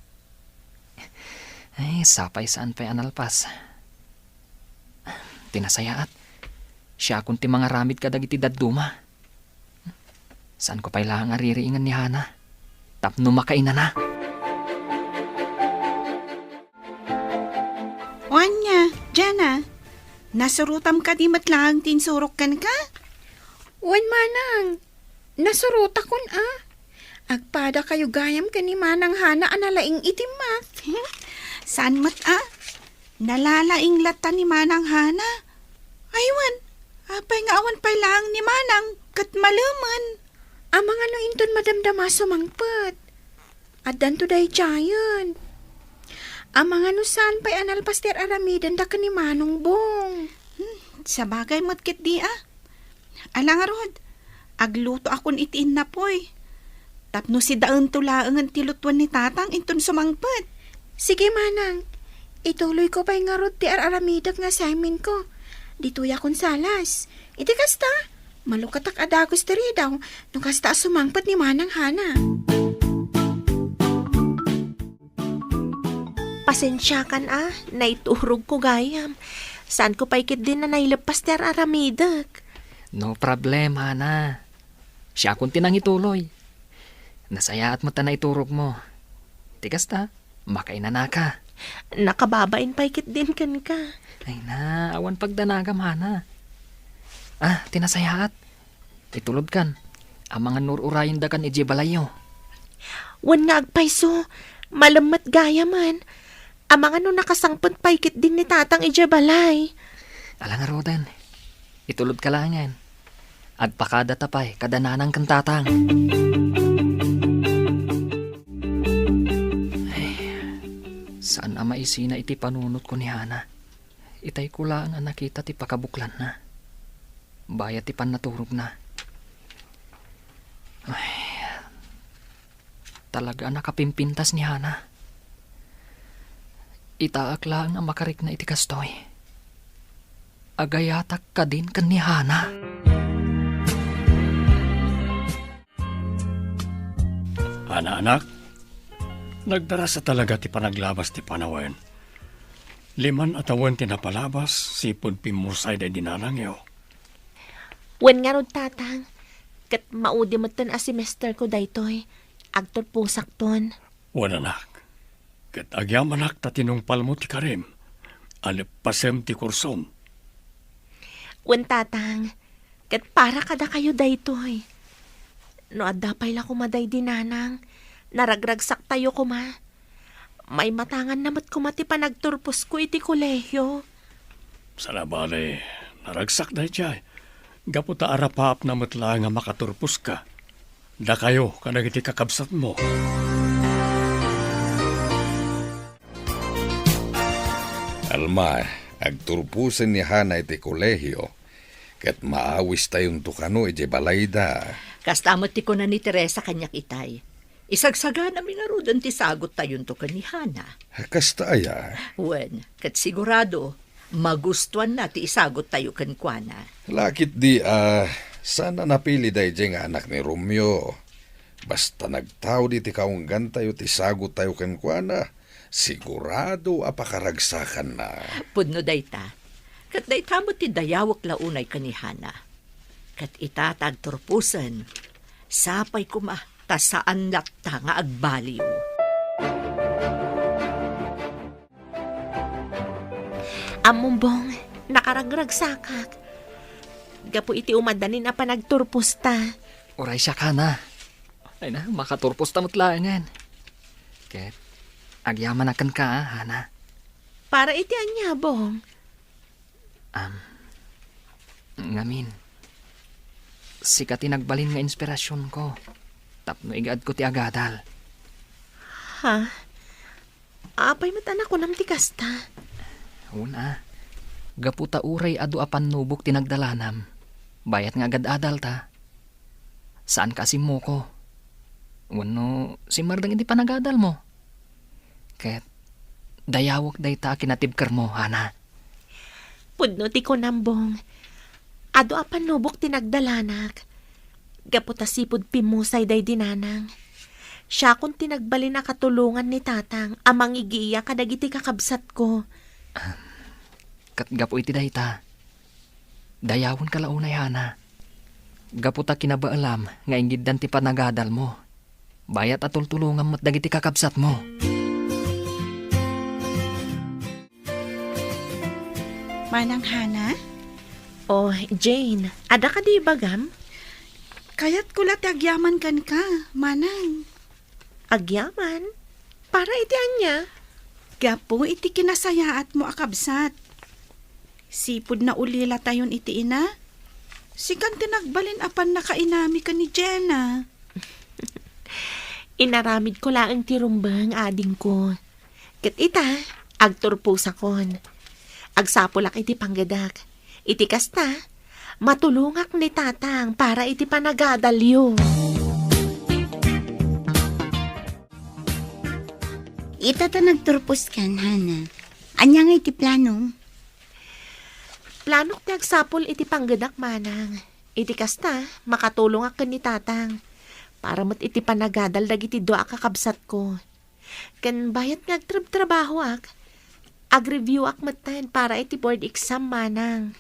Ay, sapay saan pay a nalpas. Ti nasayaat, siakon ti mangaramid kadagiti dadduma. Saanko pay laeng a ririingen ni Hana tapno makainana. O ania, Jana, nasurotam kadi met laeng ti insurok kenka? Wen, Manang, nasurotakon a. Agpadakayo gayam ken ni Manang Hana a nalaing iti math. Saan met a? Nalalaing latta ni Manang Hana. Ay wen, apay nga awan pay laeng ni Manang ket malemen? Amangan no inton madamdama sumangpet. Addanto daydiayen. Amangan no saan pay a nalpas ti ar-aramidenda ken ni Manong Bong. Hmm, sabagay met ketdi a. Ala ngarud, aglutoakon iti innapoy. Tapno sidaento laengen ti lutoen ni Tatang inton sumangpet. Sige, Manang. Ituloyko pay ngarud ti ar-aramidek nga assignmentko. Ditoyakon salas. Iti kasta, malukatak a dagus ti ridaw no kasta a sumangpet ni Manang Hana. Pasensiakan a, naiturogko gayam. Saanko pay ketdin a naileppas ti ar-aramidek. No problem, Hana. Siakon ti nangituloy. Nasayaat met a naiturogmo. Ti kasta, makainanaka. Nakababain pay ketdin kenka. Ay na, awan pagdanagam, Hana. Ah, ti nasayaat. Itulodkan. Amangan no ur-urayendakan idiay balayyo. Wen nga agpayso, malem met gayamen. Amangan no nakasangpet pay ketdin ni Tatang idiay balay. Ala ngaruden, itulodka laengen. Agpakadata pay kada Nanang ken Tatang. Ay, saan a maisina iti panunotko ni Hana. Itayko laeng a nakita ti pakabuklanna. Bayat ti pannaturogna. Ay, talaga a nakapimpintas ni Hana. Itaak laeng a makarikna iti kastoy. Agayatak kadin ken ni Hana. Hana, anak, Nagdarasa talaga ti panaglabas ti panawen. Liman a tawen ti napalabas, sipud pimmusay daydi nanangyo. Wen ngarud, Tatang, ket maudi metten a semester ko daytoy. Agturposakton. Wen, anak, ket agyamanak ta tinungpalmo ti karim. Aleppasem ti kursom. Wen, Tatang, ket para kadakayo daytoy. No adda pay la koma daydi nanang, naragragsaktayo koma. Maimatanganna met koma ti panagturposko iti kolehio. Saan a bale, naragsak daydiay. Gapu ta arapaapna met laeng a makaturposka. Dakayo kadagiti kakabsatmo. Alma, agturposen ni Hana iti kolehio, ket maawistayonto kano idiay balayda. Kasta met ti kuna ni Teresa kaniak itay. Isagsaganami ngaruden ti sagottayonto ken ni Hana. Kasta aya? Wen, ket sigurado, magustuanna ti isagottayo kenkuana. Lakit di a, saan a napili daydiay nga anak ni Romeo. Basta nagtaud iti kaunggantayo ti sagottayo kenkuana, sigurado a pakaragsakanna. Pudno dayta. Ket dayta met ti dayawek la unay ken ni Hana. Ket ita ta agturposen, sapay koma ta saan latta nga agbaliw. Ammom, Bong, nakaragragsakak. Gapu iti umadanin a panagturposta. Uray siak, Hana. Ay na, makaturposta met laengen. Ket, agyamanak kenka, Hana. Para iti ania, Bong? Am, ngamin, sika ti nagbalin nga inspirasionko tapno igaedko ti agadal. Ha? Apay met a nakunam ti kasta? Una, gapu ta uray adu a pannubok ti nagdalanam, bayat nga agad-adalta. Saanka a simmoko. Wenno simmardeng iti panagadalmo. Ket dayawek dayta a kinatibkermo, Hana. Pudno ti kunam, Bong. Adu a pannubok ti nagdalanak. Gapu ta sipud pimmusay daydi nanang. Siakon ti nagbalin a katulongan ni tatang a mangigiya kadagiti kakabsatko. Ket gapu iti dayta, dayawenka la unay, Hana. Gapu ta kinabaelam nga ingiddan ti panagadalmo. Bayat a tultulongam met dagiti kakabsatmo. Manang Hana? Oh, Jane, adda kadi ibagam? Kayatko la ti agyaman kenka, Manang. Agyaman? Para iti ania? Gapu iti kinasayaatmo a kabsat. Sipud naulilatayon iti ina, sikan ti nagbalin a pannakainami ken ni Jenna. Inaramidko laeng ti rumbeng, adingko. Ket ita, agturposakon. Agsapulak iti panggedak. Iti kasta, matulongak ni tatang para iti panagadalyo. Ita ta nagturposkan, Hana. Ania ngay ti planom? Planok ti agsapul iti panggedak, Manang. Iti kasta, makatulongak ken ni tatang. Para met iti panagadal dagiti dua a kakabsatko. Ken bayat nga agtrabtrabahoak, agreviewak metten para iti board exam, Manang.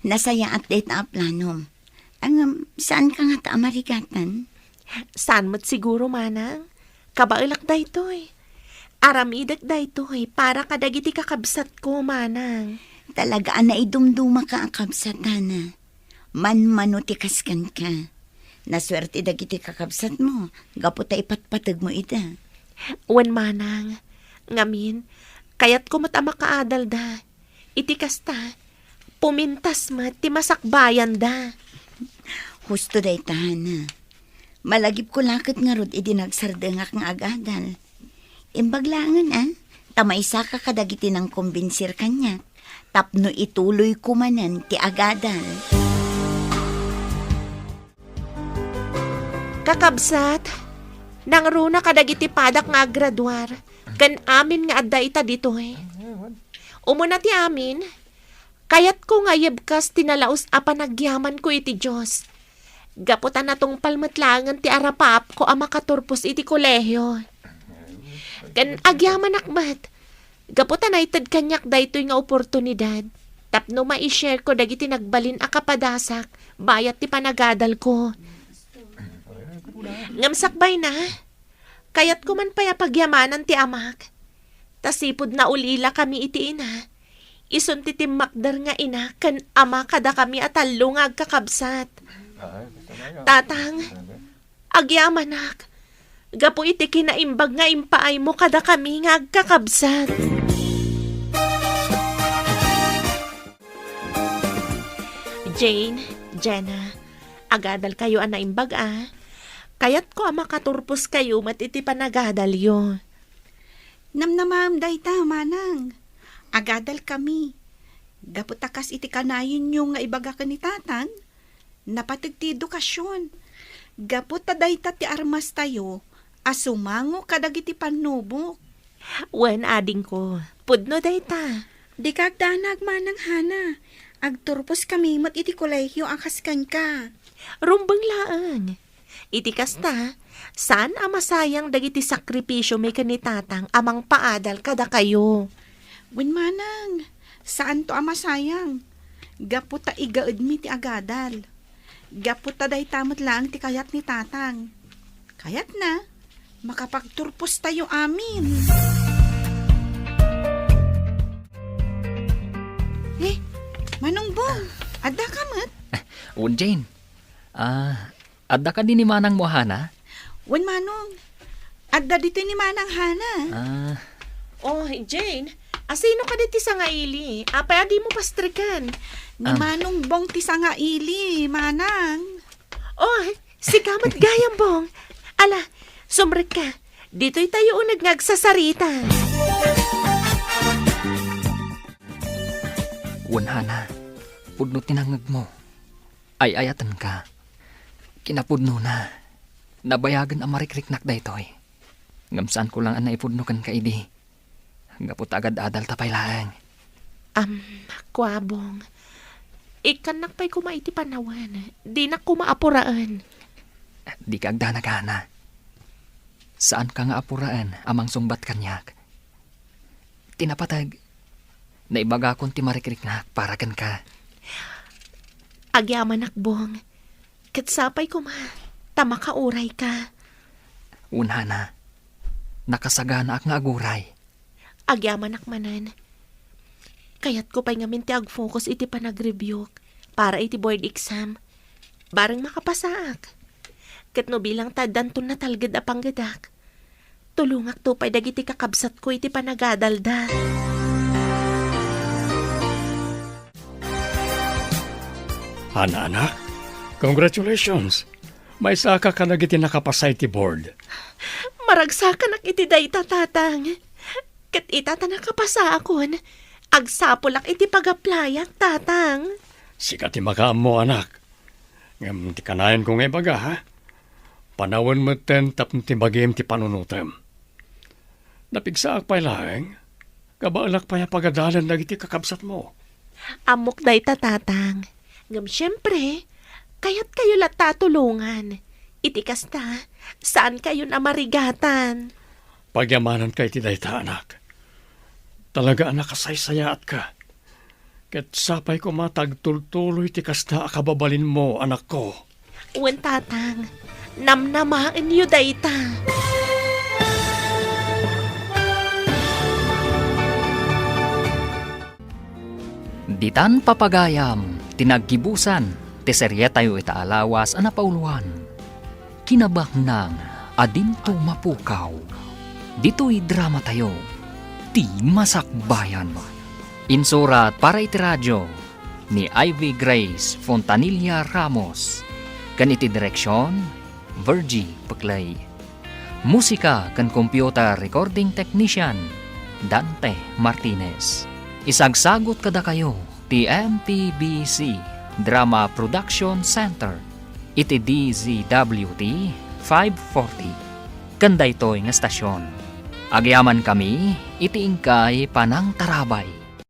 Nasayaat dayta a planom. Ngem, saanka ngata a marigatan? Saan met siguro, Manang. Kabaelak daytoy. Aramidek daytoy para kadagiti kakabsatko, Manang. Talaga a naidumdumaka a kabsat, Hana. Manmano ti kas kenka. Nasuerte dagiti kakabsatmo gapu ta ipatpategmo ida. Wen, Manang. Ngamin, kayatko met a makaadalda. Iti kasta, pumintas met ti masakbayanda. Husto dayta, Hana. Malagipko la ket ngarud idi nagsardengak nga agadal. Imbag laengen, a, ta maysaka kadagiti nangkombinsir kaniak tapno ituloyko manen ti agadal. Kakabsat, nangruna kadagiti padak nga aggraduar ken amin nga adda ita ditoy. Umuna ti amin, kayatko nga ayebkas ti nalaus a panagyamanko iti Dios. Gapu ta natungpal met laengen ti arapaapko a makaturpos iti kolehio. Ken agyamanak met, gapu ta naited kaniak daytoy nga oportunidad tapno mai-share ko dagiti nagbalin a kapadasak bayat ti panagadalko. Ngem sakbayna, kayatko man pay a pagyamanan ti amak. Ta sipud naul-ilakami iti ina, isun ti timmakder nga ina ken ama kadakami a tallo nga agkakabsat. Tatang, agyamanak, gapu iti kinaimbag nga impaaymo kadakami nga agkakabsat. Jane, Jenna, agadalkayo a naimbag a. Kayatko a makaturposkayo met iti panagadalyo. Namnamaem dayta, manang. Agadalkami. Gapu ta kas iti kanayonyo nga ibaga ken ni tatang, napateg ti edukasion. Gapu ta dayta ti armastayo a sumango kadagiti pannubok. Wen, adingko, pudno dayta. Dika agdanag, manang Hana. Agturposkami met iti kolehio a kas kenka. Rumbeng laeng. Iti kasta, saan a masayang dagiti sakripisiomi ken ni tatang a mangpaadal kadakayo. Wen manang, saanto a masayang. Gapu ta igaedmi ti agadal. Gapu ta dayta met laeng ti kayat ni tatang. Kayatna, makapagturpostayo amin. Eh, Manong Bong, adda ka met? Wen, Jane. Ah, adda kadi ni manangmo a Hana? Wen, Manong. Adda ditoy ni Manang Hana. Ah. Oh, Jane, asino kadi ti sangaili? Apay a dimo pastreken? Ni Ah. Manong Bong ti sangaili, Manang. Oh, sika met gayam, Bong. Ala, sumrekka. Ditoy tayo uneg nga agsasarita. Wen, Hana, pudno ti nangngegmo. Ay-ayatenka. Kinapudnona, nabayagen a marikriknak daytoy. Ngem saanko laeng a naipudno kenka idi. Gapu ta agad-adalta pay laeng. Am, kua, Bong. Ikkannak pay koma iti panawen. Dinak koma apuraen. Dika agdanag, Hana. Saanka nga apuraen a mangsungbat kaniak. Ti napateg, naibagakon ti marikriknak para kenka. Agyamanak, Bong. Ket sapay koma ta makaurayka. Wen, Hana, nakasaganaak nga aguray. Agyamanak manen. Kayatko pay ngamin ti agfocus iti panagreviewk para iti board exam. Bareng makapasaak. Ket no bilang ta addanton natalged a panggedak, tulongakto pay dagiti kakabsatko iti panagadalda. Hana, anak, congratulations! Maysaka kadagiti nakapasa iti board. Maragsakanak iti dayta, Tatang. Ket ita ta nakapasaakon, agsapulak iti pag-applyak, Tatang. Sika ti makaammo, anak. Ngem ti kanayonko nga ibaga, ha? Panawen metten tapno ti bagim ti panunotem. Napigsaak pay laeng, kabaelak pay a pagadalen dagiti kakabsatmo. Ammok dayta, Tatang. Ngem siempre, kayatkayo latta a tulongan. Iti kasta, saankayon a marigatan. Pagyamananka iti dayta, anak. Talaga a nakasaysayaatka. Ket sapay koma ta agtultuloy ti kasta a kababalinmo, anakko. Wen, Tatang, namnamaenyo dayta. Ditan papagayam ti naggibusan ti serietayo ita a lawas a napauloan. Kinabaknang a dinto mapukaw. Ditoy dramatayo, Ti Masakbayan. Insurat para iti radio ni Ivy Grace Fontanilla Ramos, ken iti direksion, Virgie Peclay. Musika ken computer recording technician, Dante Martinez. Isagsagut kadakayo ti M P B C Drama Production Center iti D Z W T five forty. Ken daytoy nga estasion, agyamankami iti inkay panangtarabay.